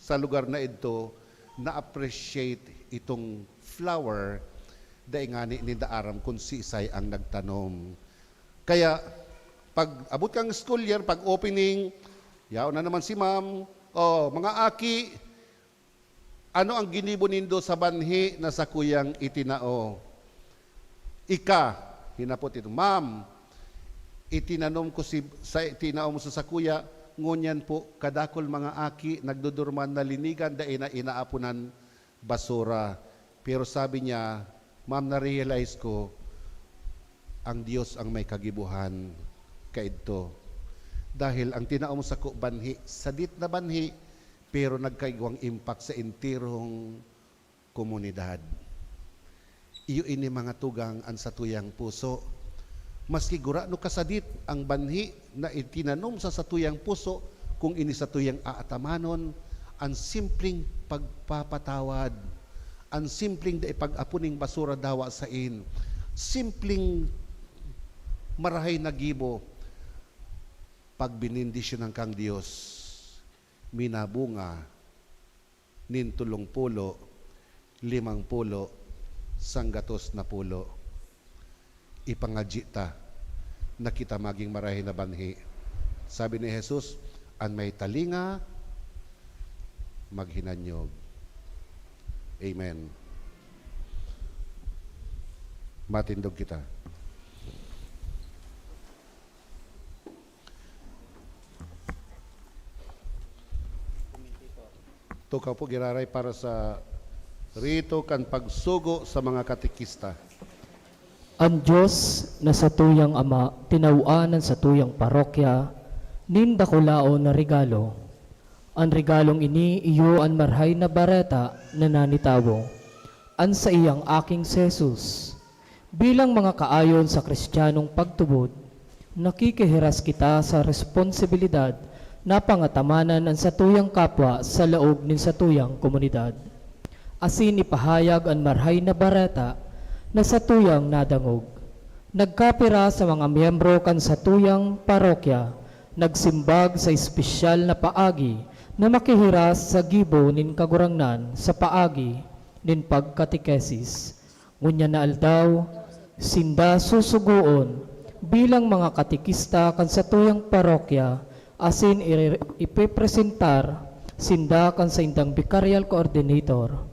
sa lugar na idto, na-appreciate itong flower, dai ngani ninda aram kun siisay ang nagtanom. Kaya, pag abot kang school year, pag opening, yaon na naman si ma'am, "Oh, mga aki, ano ang ginibo nindo sa banhi na sakuyang itinao?" Ika, hinapot ito, "Ma'am, itinanom ko si, sa, itinao mo sa sakuya, ngunyan po, kadakul mga aki, nagdodurman na linigan, dai na inaaponan basura." Pero sabi niya, "Ma'am, na-realize ko, ang Dios ang may kagibohan kaidto. Dahil ang tinao mo sako banhi, sadit na banhi, pero nagkaigwang impact sa enterong komunidad." Iyo ini, mga tugang, an satuyang puso. Maski gurano kasadit ang banhi na itinanom sa satuyang puso, kung ini satuyang aatamanon, an simpleng pagpapatawad, an simpleng dai pag-apo ning basura dawa sain, simpleng marahay na gibo, pag benendisyonan kang Dios, minabunga nin tolong pulo, limang pulo, sanggatos na pulo. Ipangadyi ta na kita magin marahay na banhi. Sabi ni Jesus, "An may talinga, maghinanyog." Amen. Matindog kita. Tukaw po, giraray para sa rito kan pagsugo sa mga katekista. An Dios na satuyang Ama tinawan an satuyang parokya nin dakulaon na regalo. An regalong ini iyo an Marahay na Bareta na nanitawo, an saiyang Aking si Jesus. Bilang mga kaayon sa Kristiyanong pagtubod, nakikihiras kita sa responsibilidad na pangatamanan an satuyang kapwa sa laog nin satuyang komunidad, asin ipahayag an Marahay na Bareta na satuyang nadangog. Nagkapira sa mga miyembro kan satuyang parokya nagsimbag sa espesyal na paagi na makihiras sa gibo nin Kagurangnan sa paagi nin pagkatekesis. Ngunyan na aldaw, sinda susugoon bilang mga katekista kan satuyang parokya asin ire-, ipepresentar sinda kan saindang Vicarial Coordinator,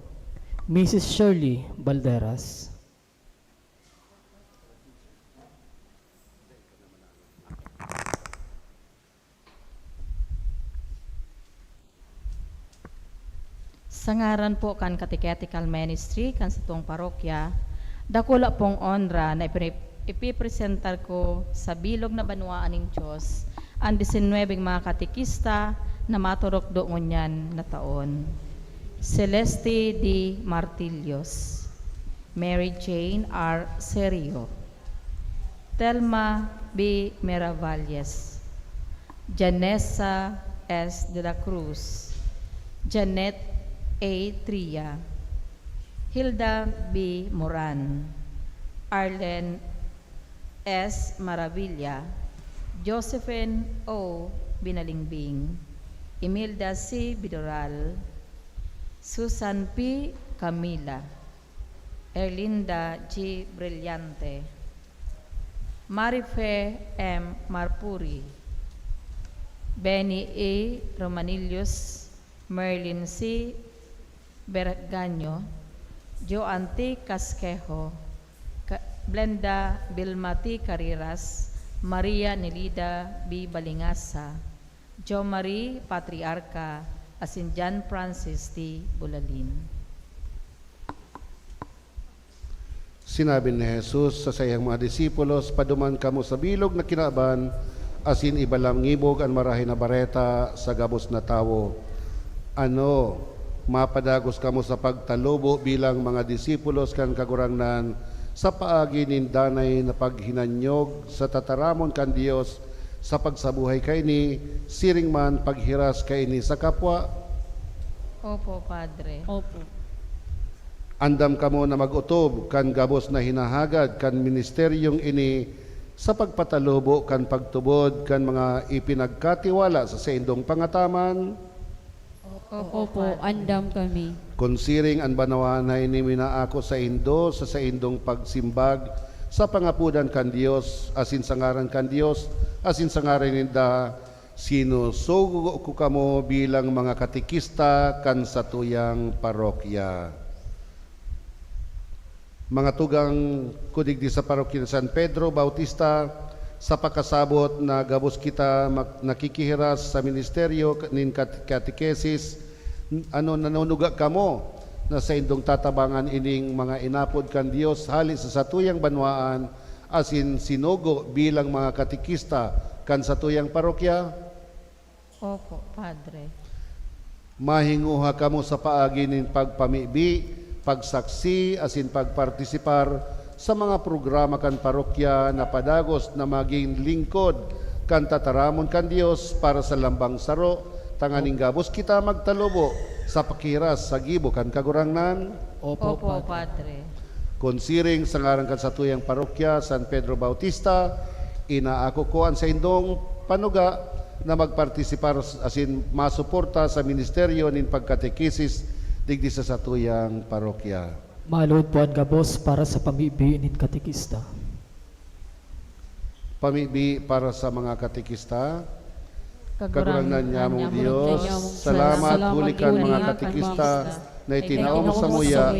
Misis Shirley Balderas. Sa ngaran po kan Catechetical Ministry kan satong parokya, dakula pong onra na ipre-, ipipresentar ko sa bilog na banwaan nin Dios an disinwebeng mga katekista na maturukdo ngunyan na taon. Celeste D. Martilios, Mary Jane R. Serio, Telma B. Miravalles, Janessa S. de la Cruz, Janet A. Tria, Hilda B. Moran, Arlen S. Maravilla, Josephine O. Binalingbing, Imelda C. Bidoral, Susan P. Camila, Erlinda G. Brillante, Marife M. Marpuri, Benny E. Romanillos, Merlin C. Berganyo, Joan T. Casquejo, Ka-, Blenda Vilma T. Cariras, Maria Nelida B. Balingasa, Jo Marie Patriarca, asin John Francis T. Bulalin. Sinabi ni Jesus sa saiyang mga disipulos, "Paduman kamo sa bilog na kinaban, asin ibalam ngibog an Marahay na Bareta sa gabos na tawo. Ano, mapadagos kamo sa pagtalubo bilang mga disipulos kan Kagurangnan sa paagi nin danay na paghinanyog sa tataramon kan Dios sa pagsabuhay kaini, siring man paghiras kaini sa kapwa?" Opo, Padre. Opo. Andam kamo na mag-otob kan gabos na hinahagad kan ministeryong ini sa pagpatalubo kan pagtubod kan mga ipinagkatiwala sa saindong pangataman? Opo, Opo, Padre. Andam kami. Kun siring an banwaan na ini minaako saindo sa saindong pagsimbag sa pangapodan kan Dios, asin sa ngaran kan Dios, asin sa ngaran ninda, sinusugo ko kamo bilang mga katekista kan satuyang parokya. Mga tugang ko digdi sa parokya ni San Pedro Bautista, sa pakasabot na gabos kita mak-, nakikihiras sa ministeryo nin kat-, katekesis, ano, nanunuga kamo na saindong tatabangan ining mga inapod kan Dios hale sa satuyang banwaan asin sinugo bilang mga katekista kan satuyang parokya? Opo, Padre. Mahinguha kamo sa paagi nin pagpamibi, pagsaksi, asin pagpartisipar sa mga programa kan parokya na padagos na magin lingkod kan tataramon kan Dios para sa lambang saro, tanganing gabos kita magtalubo sa pakiras sa gibo kan Kagurangnan? Opo, Opo, Padre. Padre. Kun siring sa ngaran kan satuyang parokya, San Pedro Bautista, inaako ko an saindong panuga na magpartisipar asin masuporta sa ministeryo nin pagkatekisis digdi sa satuyang parokya. Maluod po an gabos para sa pamibi nin katekista. Pamibi para sa mga katekista. Kagurangnan nyamong Dios, salamat huli kan mga katekista na itinao mo samuya.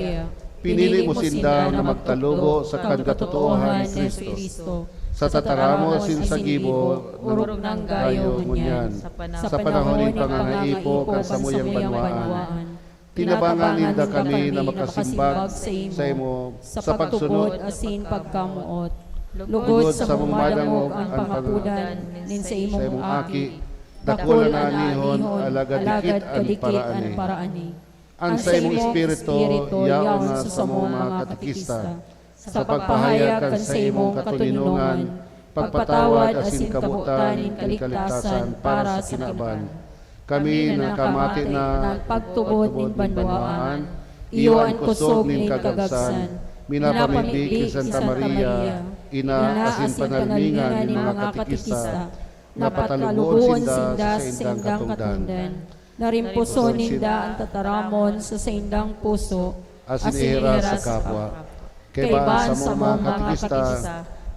Pinili mo sinda na magtalubo sa kan katotoohan ni Cristo. Sa tataramon asin sa gibo, orog nang gayo ngunyan, sa panahon nin pangangaipo kan samuyang banwaan. Tinabangan ninda kami na makasimbag saimo sa pagsunod asin pagkamoot. Lugod sa mong madangog an pangapodan nin saimong Aki, dakula na anihon, alagad dikit an paraani. An saimong Espiritu yaon na sa samong mga katekista, sa pagpahayag kan saimong katoninongan, pagpatawad asin kabotan nin kaligtasan para sa kinaban. Kami na nakamate na pagtubod nin banwaan, iyo an kosog nin kagabsan, minapamibi ki Santa Maria, ina asin panalmingan nin mga katekista, na pataluboon sinda sa saindang katongdan. Narimposon ninda an tataramon sa saindang puso asin ihiras sa kapwa. Kaiba sa mga katekista,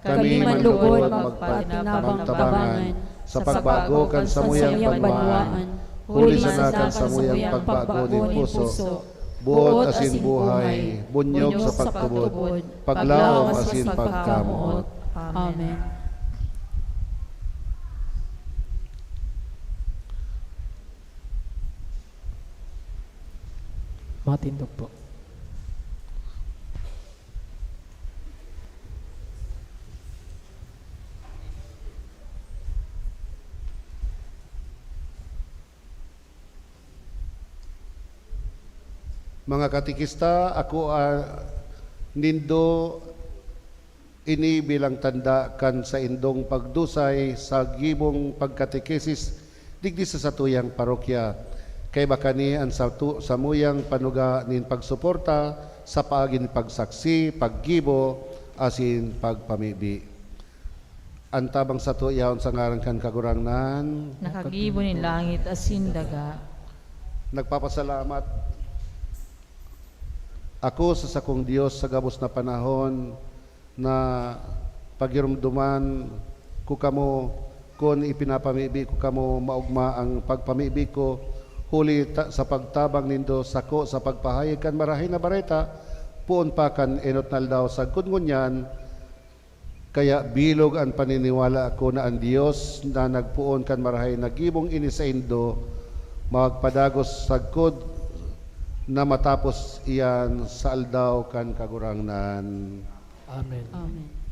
kami man lugod magpatinabang-tabangan sa pagbago kan samuyang banwaan, huli sana kan samuyang pagbago nin puso, boot asin buhay, bunyog sa pagtubod, paglaom asin pagkamoot. Amen. Matindog po. Mga katekista, ako, ah, nindo ini bilang tanda kan saindong pagdusay sa gibong pagkatekesis digdi sa satuyang parokya. Kaiba kani an satu-, samuyang panuga nin pagsuporta sa paagi nin pagsaksi, paggibo, asin pagpamibi. An tabang sato yaon sa ngaran kan Kagurangnan. Nakagibo nin langit asin daga. Nagpapasalamat ako sa sakong Dios sa gabos na panahon na pagiromdoman ko kamo kun ipinapamibi ko kamo maogma ang pagpamibi ko, huli ta, sa pagtabang nindo sako sa pagpahayag kan Marahay na Bareta, poon pa kan enot na aldaw sagkod ngunyan, kaya bilog an paniniwala ko na an Dios na nagpoon kan marahay na gibong ini saindo, magpadagos sagkod na matapos iyan sa aldaw kan Kagurangnan. Amen. Amen.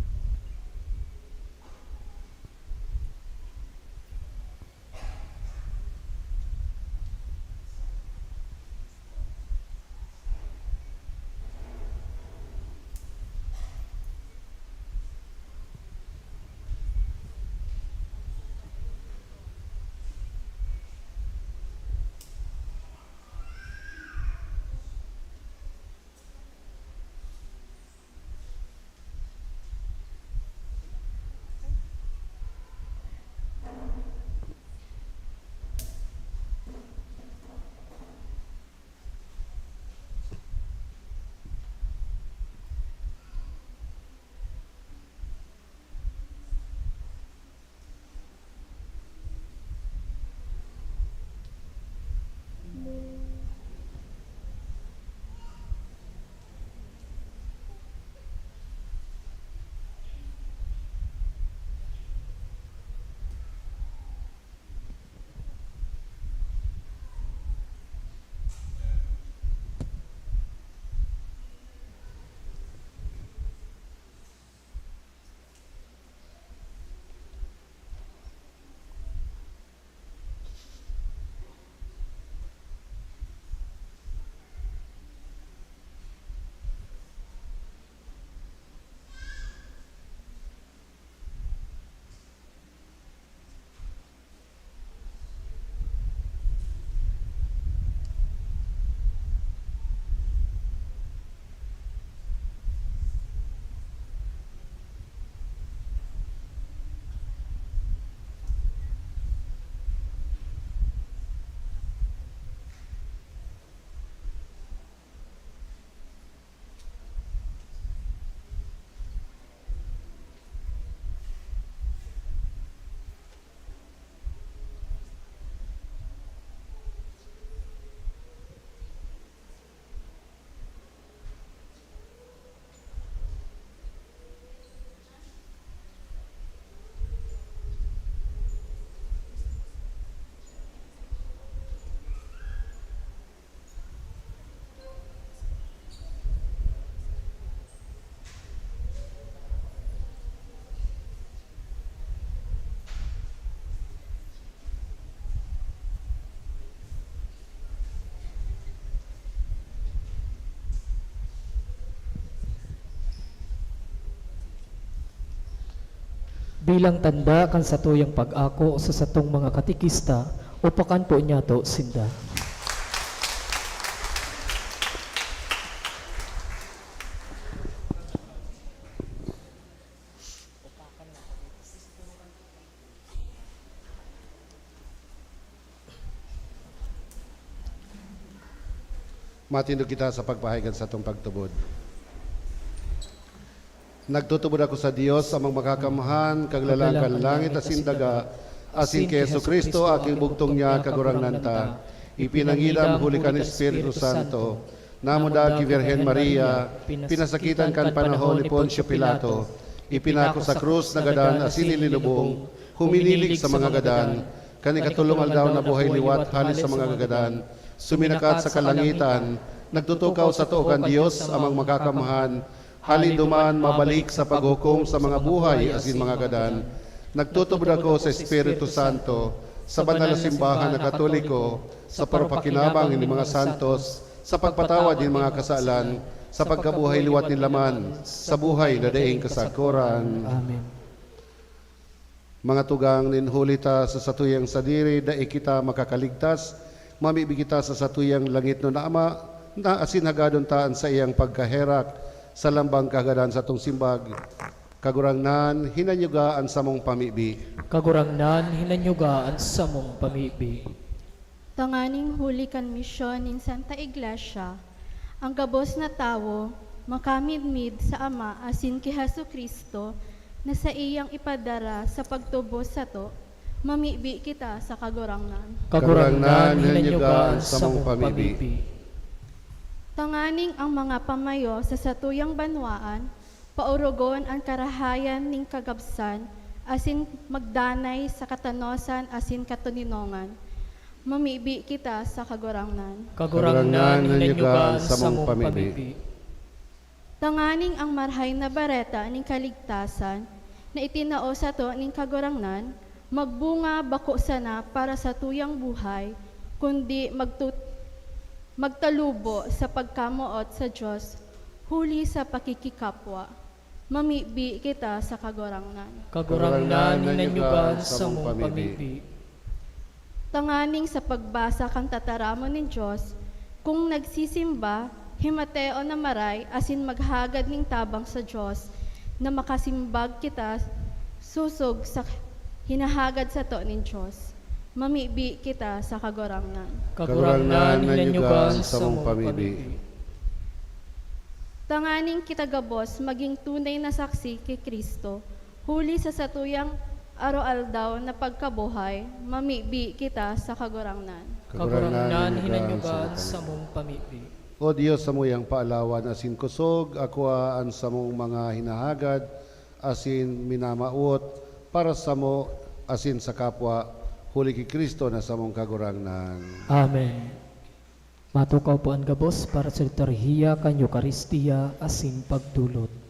Bilang tanda kan satuyang pag-ako sa satong mga katekista, upakan po niyato sinda. Matindog kita sa pagpahayag kan satong pagtubod. Nagtutubod ako sa Dios, Amang Makakamhan, Kaglalang kan langit asin daga, asin ki Jesu-Cristo, aking bugtong niya, Kagurangnan ta. Ipinangidam huli kan Espiritu Santo, namuda ki Virgen Maria, pinasakitan kan panahon ni Poncio Pilato, ipinako sa krus, nagadan asin ilinubong, huminilig sa mga gadan, kan ikatolong aldaw nabuhay liwat hale sa mga gadan, suminakat sa kalangitan, nagtutukaw sa too kan Dios, Amang Makakamhan, hale duman mabalik sa paghukom sa mga buhay asin mga gadan. Nagtutubod ako sa Espiritu Santo, sa banal na simbahan na Katoliko, sa pagpakinabang nin mga santos, sa pagpatawad nin mga kasalan, sa pagkabuhay liwat nin laman, sa buhay na daing kasakoran. Amen. Mga tugang, nin huli ta sa satuyang sadiri dai kita makakaligtas, mamibi kita sa satuyang langitnon na Ama, na asin hagadon ta an saiyang pagkaherak sa lambang kahagadan satong simbag. Kagurangnan, hinanyuga an samong pamibi. Kagurangnan, hinanyuga an samong pamibi. Tanganing huli kan misyon nin Santa Iglesia, ang gabos na tawo makamidmid sa Ama asin ki Jesu-Cristo na saiyang ipadara sa pagtubos sato, mamibi kita sa Kagurangnan. Kagurangnan, hinanyuga an samong pamibi. Tanganing ang mga pamayo sa satuyang banwaan paorogon an karahayan nin kagabsan asin magdanay sa katanosan asin katoninongan. Mamibi kita sa Kagurangnan. Kagurangnan, hinanyuga an samong pamibi. Tanganing ang Marahay na Bareta nin kaligtasan na itinao sato nin Kagurangnan magbunga bako sana para satuyang buhay, kundi magtut-, magtalubo sa pagkamoot sa Dios huli sa pakikikapwa. Mamibi kita sa Kagurangnan. Kagurangnan, hinanyuga an samong pamibi. Tanganing sa pagbasa kan tataramon nin Dios, kung nagsisimba, himateo na maray asin maghagad nin tabang sa Dios, na makasimbag kita sosog sa hinahagad sato nin Dios. Mamibi kita sa Kagurangnan. Kagurangnan, hinanyuga an samong pamibi. Tanganing kita gabos magin tunay na saksi ki Cristo, huli sa satuyang aroaldaw na pagkabuhay, mamibi kita sa Kagurangnan. Kagurangnan, hinanyuga an samong pamibi. O Dios, samuyang paalawan asin kosog, akua an samong mga hinahagad asin minamawot para samo asin sa kapwa, huli ki Cristo na samong Kagurangnan. Amen. Matukaw po an gabos para sa liturhiya kan Eukaristia asin pagdulot.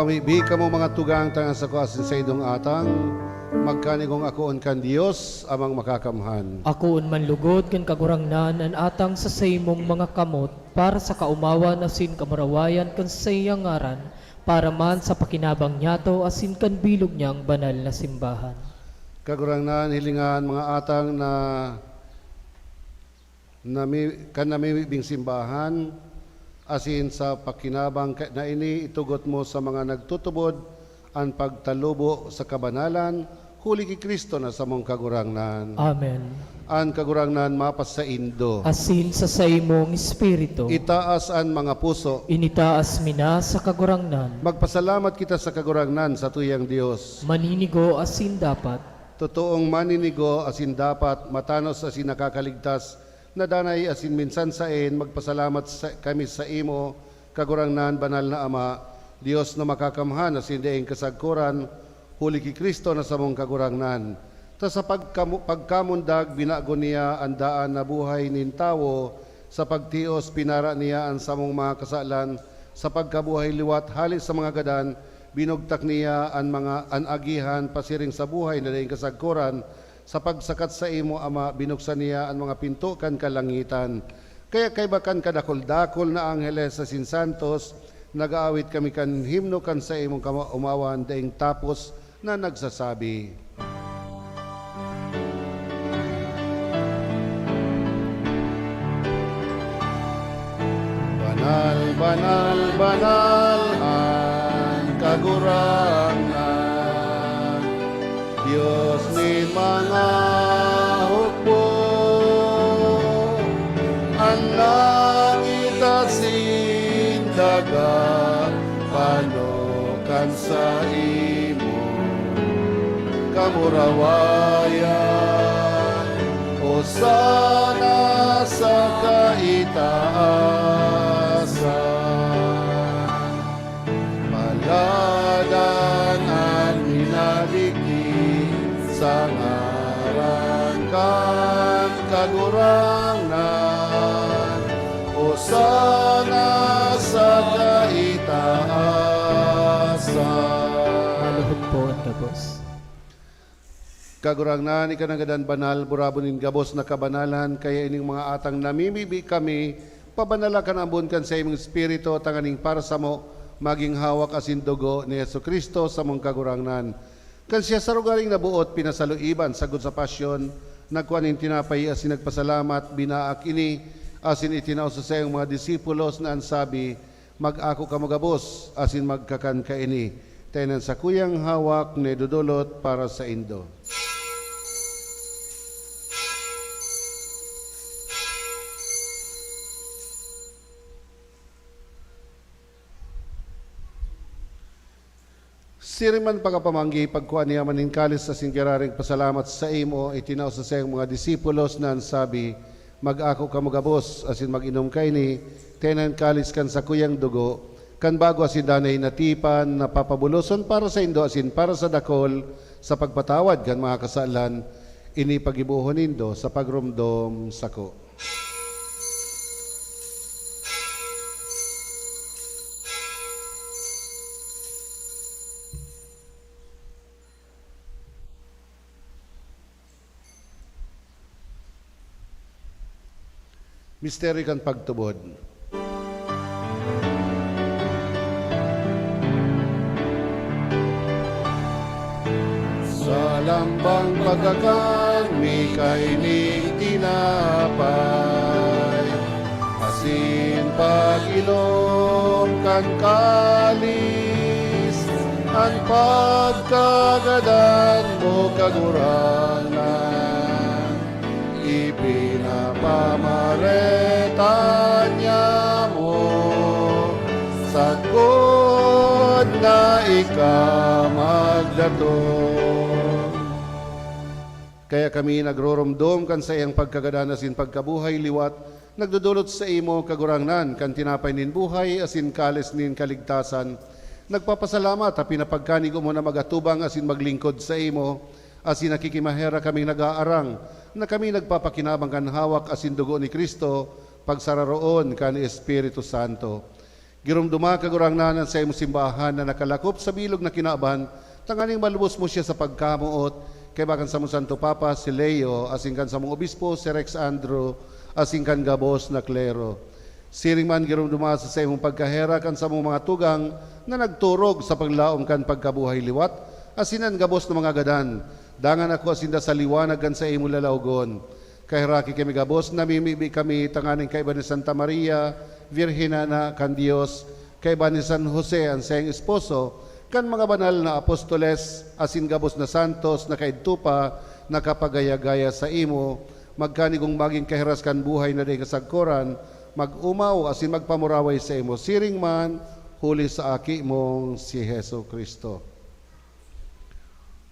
Mibi kamo mga tugang tangan sako asin saindong atang, magkanigong akoon kan Dios, Amang Makakamhan. Akoon man lugod kan Kagurangnan an atang sa saimong mga kamot, para sa kaomawan asin kamurawayan kan saiyang ngaran, para man sa pakinabang niyato asin kan bilog niyang banal na simbahan. Kagurangnan, hilinga an mga atang na nami-, kan namimibing simbahan, asin sa pakinabang ka-, na ini itugot mo sa mga nagtutubod an pagtalubo sa kabanalan, huli ki Cristo na samong Kagurangnan. Amen. An Kagurangnan mapasaindo. Asin sa saimong espiritu. Itaas an mga puso. Initaas mi na sa Kagurangnan. Magpasalamat kita sa Kagurangnan, satuyang Dios. Maninigo asin dapat. Totoong maninigo asin dapat, matanos asin nakakaligtas, na danay asin minsan saen, magpasalamat sa, kami saimo, Kagurangnan, Banal na Ama, Dios na makakamhan asin daing kasagkoran, huli ki Cristo na samong Kagurangnan. Ta sa pagkamu-, pagkamundag, binago niya an daan na buhay nin tawo, sa pagtios, pinara niya an samong mga kasalan, sa pagkabuhay liwat hale sa mga gadan, binugtak niya an mga, an agihan pasiring sa buhay na daing kasagkoran, sa pagsakat saimo, Ama, binuksan niya an mga pinto kan kalangitan. Kaya kaiba kan kadakul-dakul na angheles asin santos, nag-aawit kami kan himno kan saimong kamaomawan daing tapos na nagsasabi, "Banal, banal, banal an Kagurangnan, Dios nin mga hukbo. An langit asin daga pano kan saimong kamurawayan. Hosana sa kaitaasan. Paladan an minabigti sa ngaran kan Kagurangnan. Hosana sa kaitaasan." Maluhod po an gabos. Kagurangnan, ika na gadan banal, burabon nin gabos na kabanalan, kaya ining mga atang namimibi kami, pabanala kan ambon kan saimong Espiritu, tanganing para samo magin hawak asin dugo ni Jesu-Cristo, samong Kagurangnan. Kan siya sa rogaring naboot, pinasaluiban sagkod sa pasyon, nagkua nin tinapay asin nagpasalamat, binaak ini, asin itinao sa saiyang mga disipulos na an sabi, "Mag-ako kamo gabos, asin magkakan kaini, ta iyan an sakuyang hawak na idodolot para saindo." Siring man pagkapamanggi, pagkua niya man nin kalis asin giraray nagpasalamat saimo, itinao sa saiyang mga disipulos na an sabi, "Mag-ako kamo gabos asin mag-inom kaini, ta iyan an kalis kan sakuyang dugo, kan bago asin danay na tipan, na papabuloson para saindo asin para sa dakul sa pagpatawad kan mga kasalan. Ini paggibohon nindo sa pagromdom sako." Misteryo kan pagtubod. Sa lambang pagkakan, mi kaining tinapay, asin pag-inom kan kalis, an pagkagadan mo, Kagurangnan, ipinapamareta niamo, sagkod na ika magdatong. Kaya kami nagroromdom kan saiyang pagkagadan asin pagkabuhay liwat, nagdodolot saimo, Kagurangnan, kan tinapay nin buhay asin kalis nin kaligtasan. Nagpapasalamat ta pinapagkanigo mo na mag-atubang asin maglingkod saimo, asin nakikimaherak kaming nag-aarang na kami nagpapakinabang kan hawak asin dugo ni Cristo, pagsararoon kan Espiritu Santo. Giromdoma, Kagurangnan, an saimong simbahan na nakalakop sa bilog na kinaban, tanganing malubos mo siya sa pagkamoot, kaiba kan samong Santo Papa, si Leo, asin kan samong Obispo, si Rex Andrew, asin kan gabos na klero. Siring man, giromdoma sa saimong pagkaherak an samong mga tugang na nagturog sa paglaom kan pagkabuhay liwat, asin an gabos na mga gadan. Dangan akoa sinda sa liwanag kan saimong lalawgon. Kaheraki kami gabos, namimibi kami tanganing kaiba ni Santa Maria, Birhen na kan Dios, kaiba ni San Jose, an saiyang esposo, kan mga banal na apostoles, asin gabos na santos na kaidto pa nakapagaya-gaya saimo, magkanigong magin kahiras kan buhay na daing kasagkoran, mag-omaw asin magpamuraway saimo siring man, huli sa Aki mong si Jesu-Cristo.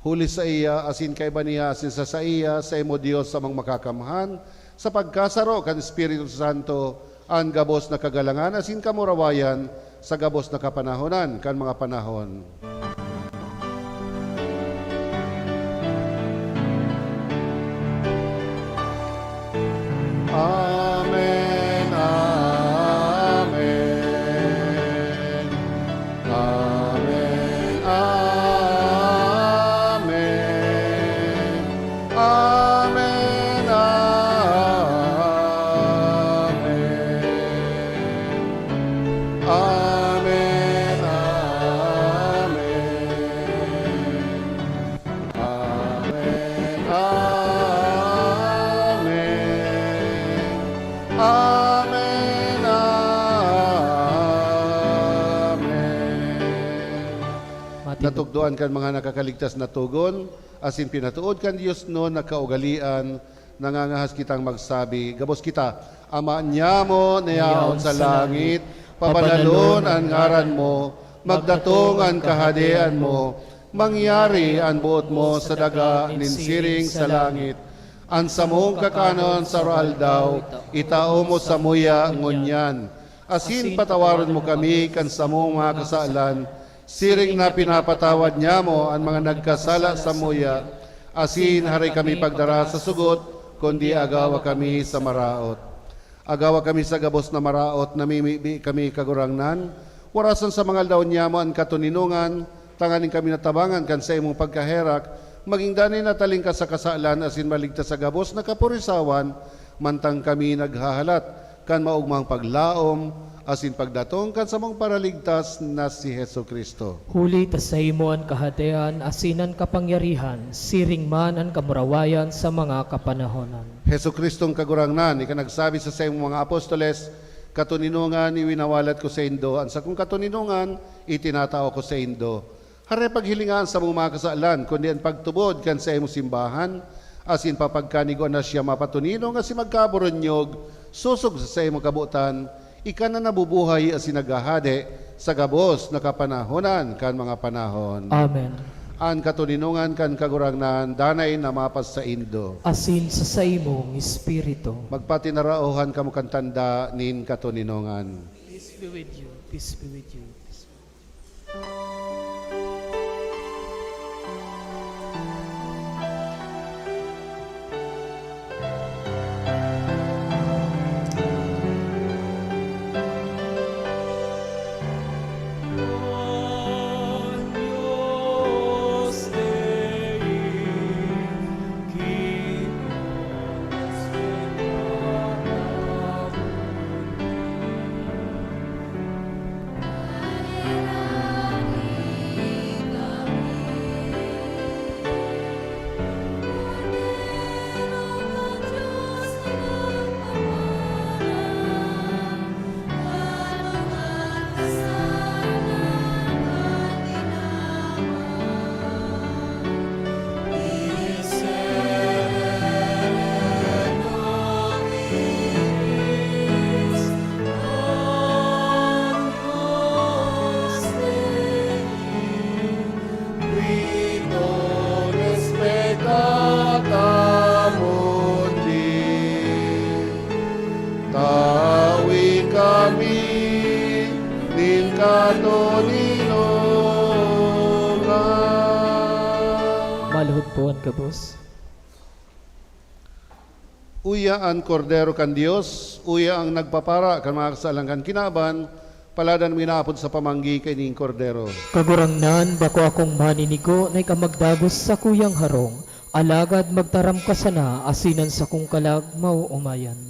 Huli saiya, asin kaiba niya, asin sa saiya, saimo, Dios Amang Makakamhan, sa pagkasaro kan Espiritu Santo, an gabos na kagalangan asin kamurawayan sa gabos na kapanahonan kan mga panahon. Amen, amen. Amen, amen. Amen, amen. Amen, amen. Amen, amen. Amen, amen. Matindog. Natugdoan kan mga nakakaligtas na togon, asin pinatood kan diosnon na kaugalean, nangangahas kitang magsabi, gabos kita, Ama nyamo na yaon sa langit, pabanalon an ngaran mo, magdatong an kahadean mo, mangyari an boot mo sa daga nin siring sa langit. An samong kakanon sa aroaldaw, itao mo samuya ngunyan. Asin patawaron mo kami kan samong mga kasalan, siring na pinapatawad nyamo an mga nagkasala samuya. Asin harahay kami pagdara sa sugot, kundi agawa kami sa maraot. Agawa kami sa gabos na maraot, namimibi kami, Kagurangnan. Warasan sa mga aldaw nyamo an katoninongan, tanganing kami natabangan kan saimong pagkaherak, magin danay na talingkas sa kasalan asin maligtas sa gabos na kapurisawan, mantang kami naghahalat kan maogmang paglaom asin pagdatong kan samong Paraligtas na si Jesu-Cristo. Huli ta saimo an kahadean asin an kapangyarihan, siring man an kamurawayan sa mga kapanahonan. Jesu-Cristong Kagurangnan, ika nagsabi sa saimong mga apostoles, "Katoninongan, iwinawalat ko saindo, an sakong katoninongan itinatao ko saindo." Harahay paghilinga an samong mga kasalan, kundi an pagtubod kan saimong simbahan, asin papagkanigoan na siya mapatoninong asin magkaburunyog, sosog sa saimong kabotan, ika na nabubuhay asin naghahade sa gabos na kapanahonan kan mga panahon. Amen. An katoninongan kan Kagurangnan danay na mapasaindo. Asin sa saimong espiritu. Magpatinaraohan kamo kan tanda nin katoninongan. Peace be with you. Peace be with you. Peace be with you. Tawi kami nin katoninongan. Maluhod po an gabos. Uya an Kordero kan Dios, uya an nagpapara kan mga kasalan kan kinaban, Paladan mo inapod sa pamanggi kaining Kordero. Kagurangnan, bako akong maninigo na ika magdagos sa kuyang harong, alagad magtaram ka sana asin an sakong kalag maoomayan.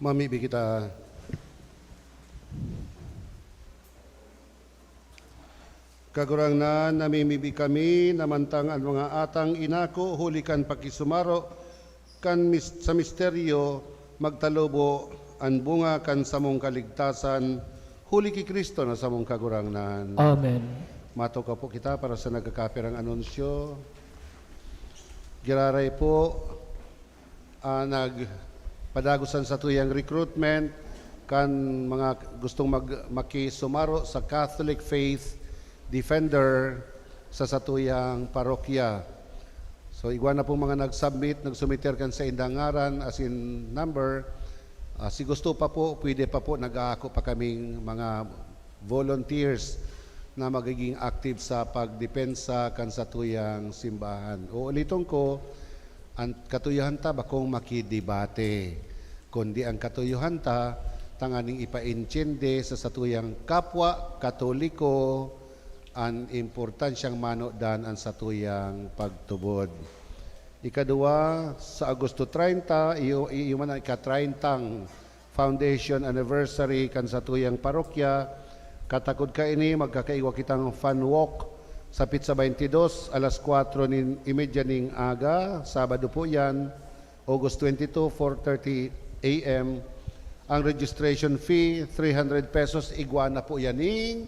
Mamibi kita. Kagurangnan, namimibi kami na mantang an mga atang inako huli kan pakisumaro kan mis-, sa misteryo, magtalubo an bunga kan samong kaligtasan, huli ki Cristo na samong Kagurangnan. Amen. Matukaw po kita para sa nagkakapirang anunsyo. Giraray po, ah, nagpadagos an satuyang recruitment kan mga gustong mag-, makisumaro sa Catholic Faith Defender sa satuyang parokya. So, igwa na pong mga nag-submit, nagsumiter kan saindang ngaran asin number. Ah, si gusto pa po, pwede pa po, nag-aako pa kaming mga volunteers. na magiging active sa pagdepensa kan satuyang simbahan. Uuliton ko, ang katuyohan ta bakong makidebate, kundi ang katuyohan ta tanganing ipaintindi sa satuyang kapwa Katoliko an importansyang manodan an satuyang pagtubod. Ikaduwa, sa Agosto treinta, iyo, iyo man ang ika-treintang foundation anniversary kan satuyang parokya. Katakod kaini, magkakaigwa kitang fun walk sa petsa twenty-dos, alas kwatro nin, imedya ning aga, Sabado po yan, August twenty-two, four thirty A M. Ang registration fee, three hundred pesos, igwa na po yaning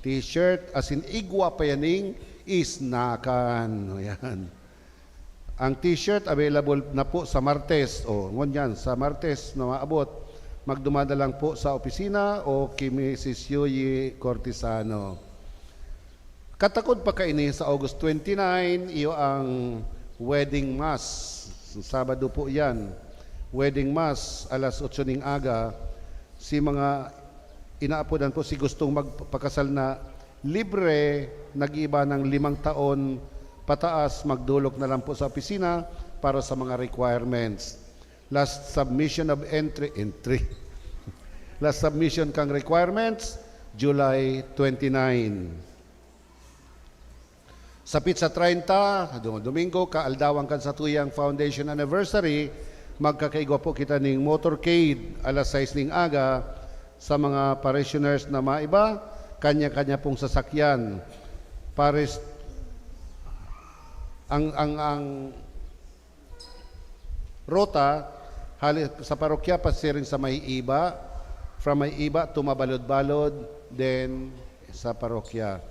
t-shirt, asin igwa pa yaning isnakan. Ayan. Ang t-shirt available na po sa Martes. O, ngunyan, sa Martes na maabot, magdumada lang po sa opisina o ki Misis Yuyi Cortesano. Katakod pa kaini sa August twenty-nine, iyo ang wedding mass. Sabado po yan. Wedding mass, alas otso ning aga. Si mga inaapodan po, si gustong magpakasal na libre, nag-iiba ng limang taon pataas, magdolok na lang po sa opisina para sa mga requirements. Last submission of entry, entry. Last submission kang requirements, July twenty-nine. Sa petsa treinta, Dom-, Domingo, kaaldawan kan satuyang foundation anniversary, magkakaigwa po kita ning motorcade, alas sais ning aga, sa mga parishioners na maiba, kanya-kanya pong sasakyan. Paris, ang, ang, ang ruta, hali sa parokya, pasiring sa may iba, from may iba to Mabalod-balod, then sa parokya.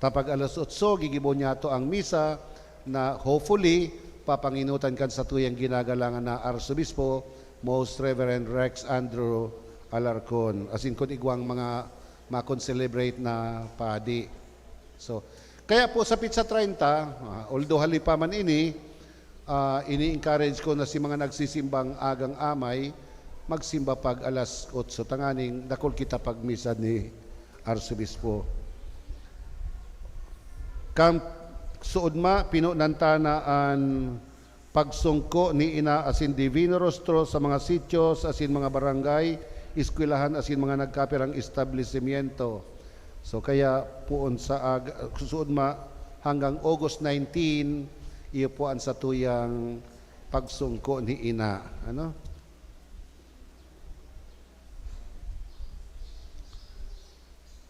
Tapag alas otso, gigibo niyato ang misa na hopefully, papanginutan kan satuyang ginagalangan na Arsobispo, Most Reverend Rex Andrew Alarcon. Asin kun igwang mga ma-concelebrate na padi. So, kaya po sa petsa treinta, ah, although hali pa man ini, ah, ini-encourage ko na si mga nagsisimbang agang amay, magsimba pag alas otso, tanganing dakul kita pagmisa ni Arsobispo. Kan suodma, pinonan ta na an pagsungko ni Ina asin Divino Rostro sa mga sitios asin mga barangay, eskwelahan asin mga nagkapirang establisimyento. So, kaya poon sa ag-, suodma hanggang August nineteen, iyo po an satuyang pagsungko ni Ina. Ano?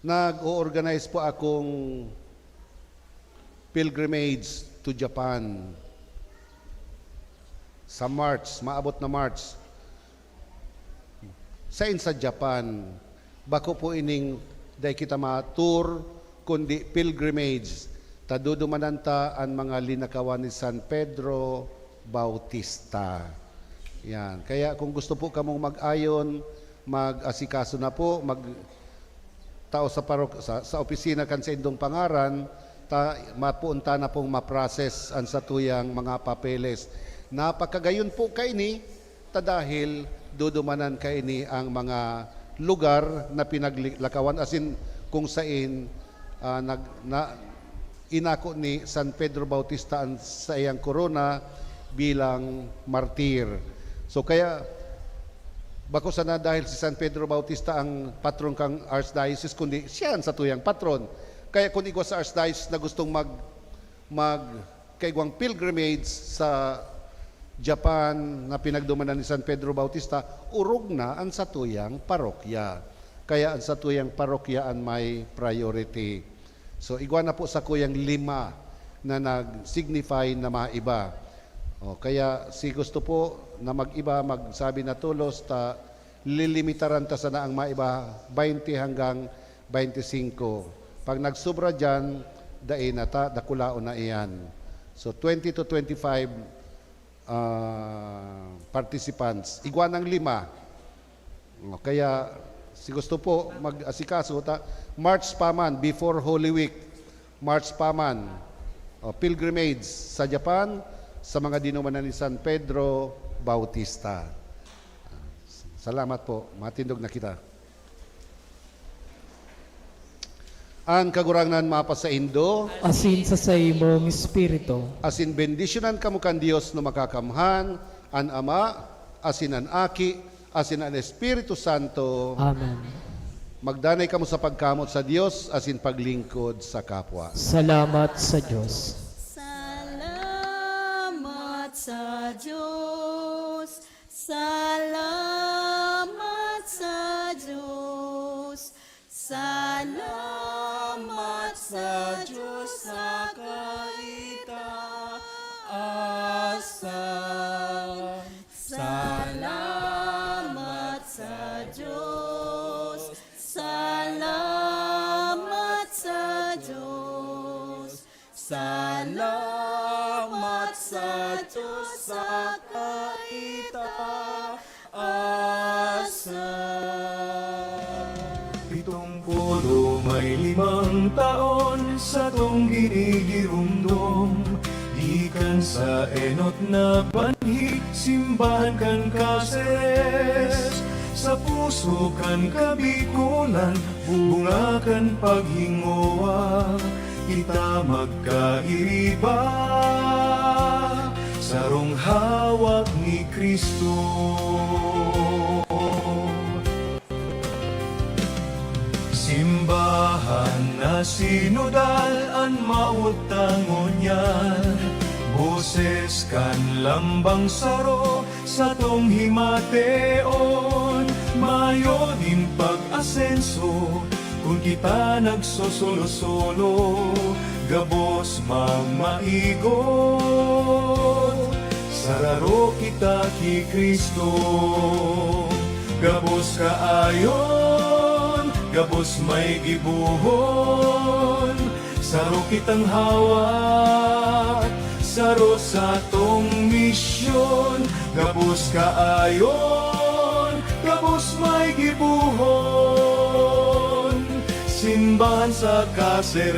Nag-o-organize po akong pilgrimage to Japan sa March, maabot na March. Sain sa Japan? Bako po ining dai kita ma-tour, kundi pilgrimage. Ta dudumanan ta an mga linakawan ni San Pedro Bautista. Yan. Kaya kung gusto po kamong mag-ayon, mag-asikaso na po, mag-, tao sa parok-, sa, sa opisina kan saindong pangaran, ta, mapoon ta na pong ma-process an satuyang mga papeles. Napakagayon po kaini, ta dahil dudumanan kaini ang mga lugar na pinaglakawan, asin kung sain, ah, nag-, na, inako ni San Pedro Bautista an saiyang korona bilang martir. So, kaya, bako sana dahil si San Pedro Bautista ang patron kan Archdiocese, kundi siya an satuyang patron. Kaya kung igwa sa Archdiocese na gustong mag-, mag-, kaigwang pilgrimage sa Japan na pinagdumanan ni San Pedro Bautista, orog na an satuyang parokya. Kaya an satuyang parokya an may priority. So, igwa na po sakuyang lima na nag-signify na maiba. O, kaya si gusto po na mag-iba, magsabi na tolos, ta lilimitaran ta sana ang maiba, baynte hanggang baynte singko. Pag nagsubra diyan, dai na ta, dakulaon na iyan. So, twenty to twenty-five, ah, participants. Igwa ng lima. O, kaya, si gusto po, mag-asikaso ta, March pa man, before Holy Week, March pa man, o, pilgrimage sa Japan, sa mga dinumanan ni San Pedro Bautista. Salamat po. Matindog na kita. An Kagurangnan mapasaindo. Asin sa saimong espiritu. Asin bendisyonan kamo kan Dios na Makakamhan, an Ama, asin an Aki, asin an Espiritu Santo. Amen. Magdanay kamo sa pagkamot sa Dios asin paglingkod sa kapwa. Salamat sa Diyos. Salamat sa Diyos. Salamat sa Diyos. Salamat sa Diyos sa kaitaasan. Salamat sa Diyos. Salamat sa Diyos. Salamat sa Diyos sa kaitaasan. Pitong pulo may limang taon satong ginigiromdom, gikan sa enot na banhi, simbahan kan Caceres. Sa puso kan Kabikolan, bunga kan paghingowa, kita magkairiba, sarong hawak ni Cristo. Simbahan na sinodal an mawot ta ngunyan, boses kan lambang saro satong himateon. Mayo nin pag-asenso kun kita nagsosolo-solo, gabos magmaigot, sararo kita ki Cristo. Gabos kaayon, gabos may gibohon, saro kitang hawak, saro satong misyon. Gabos kaayon, gabos may gibohon, simbahan sa Caceres.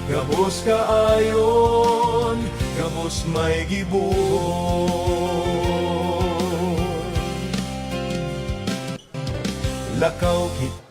Gabos kaayon, gabos may gibohon. Lakaw kita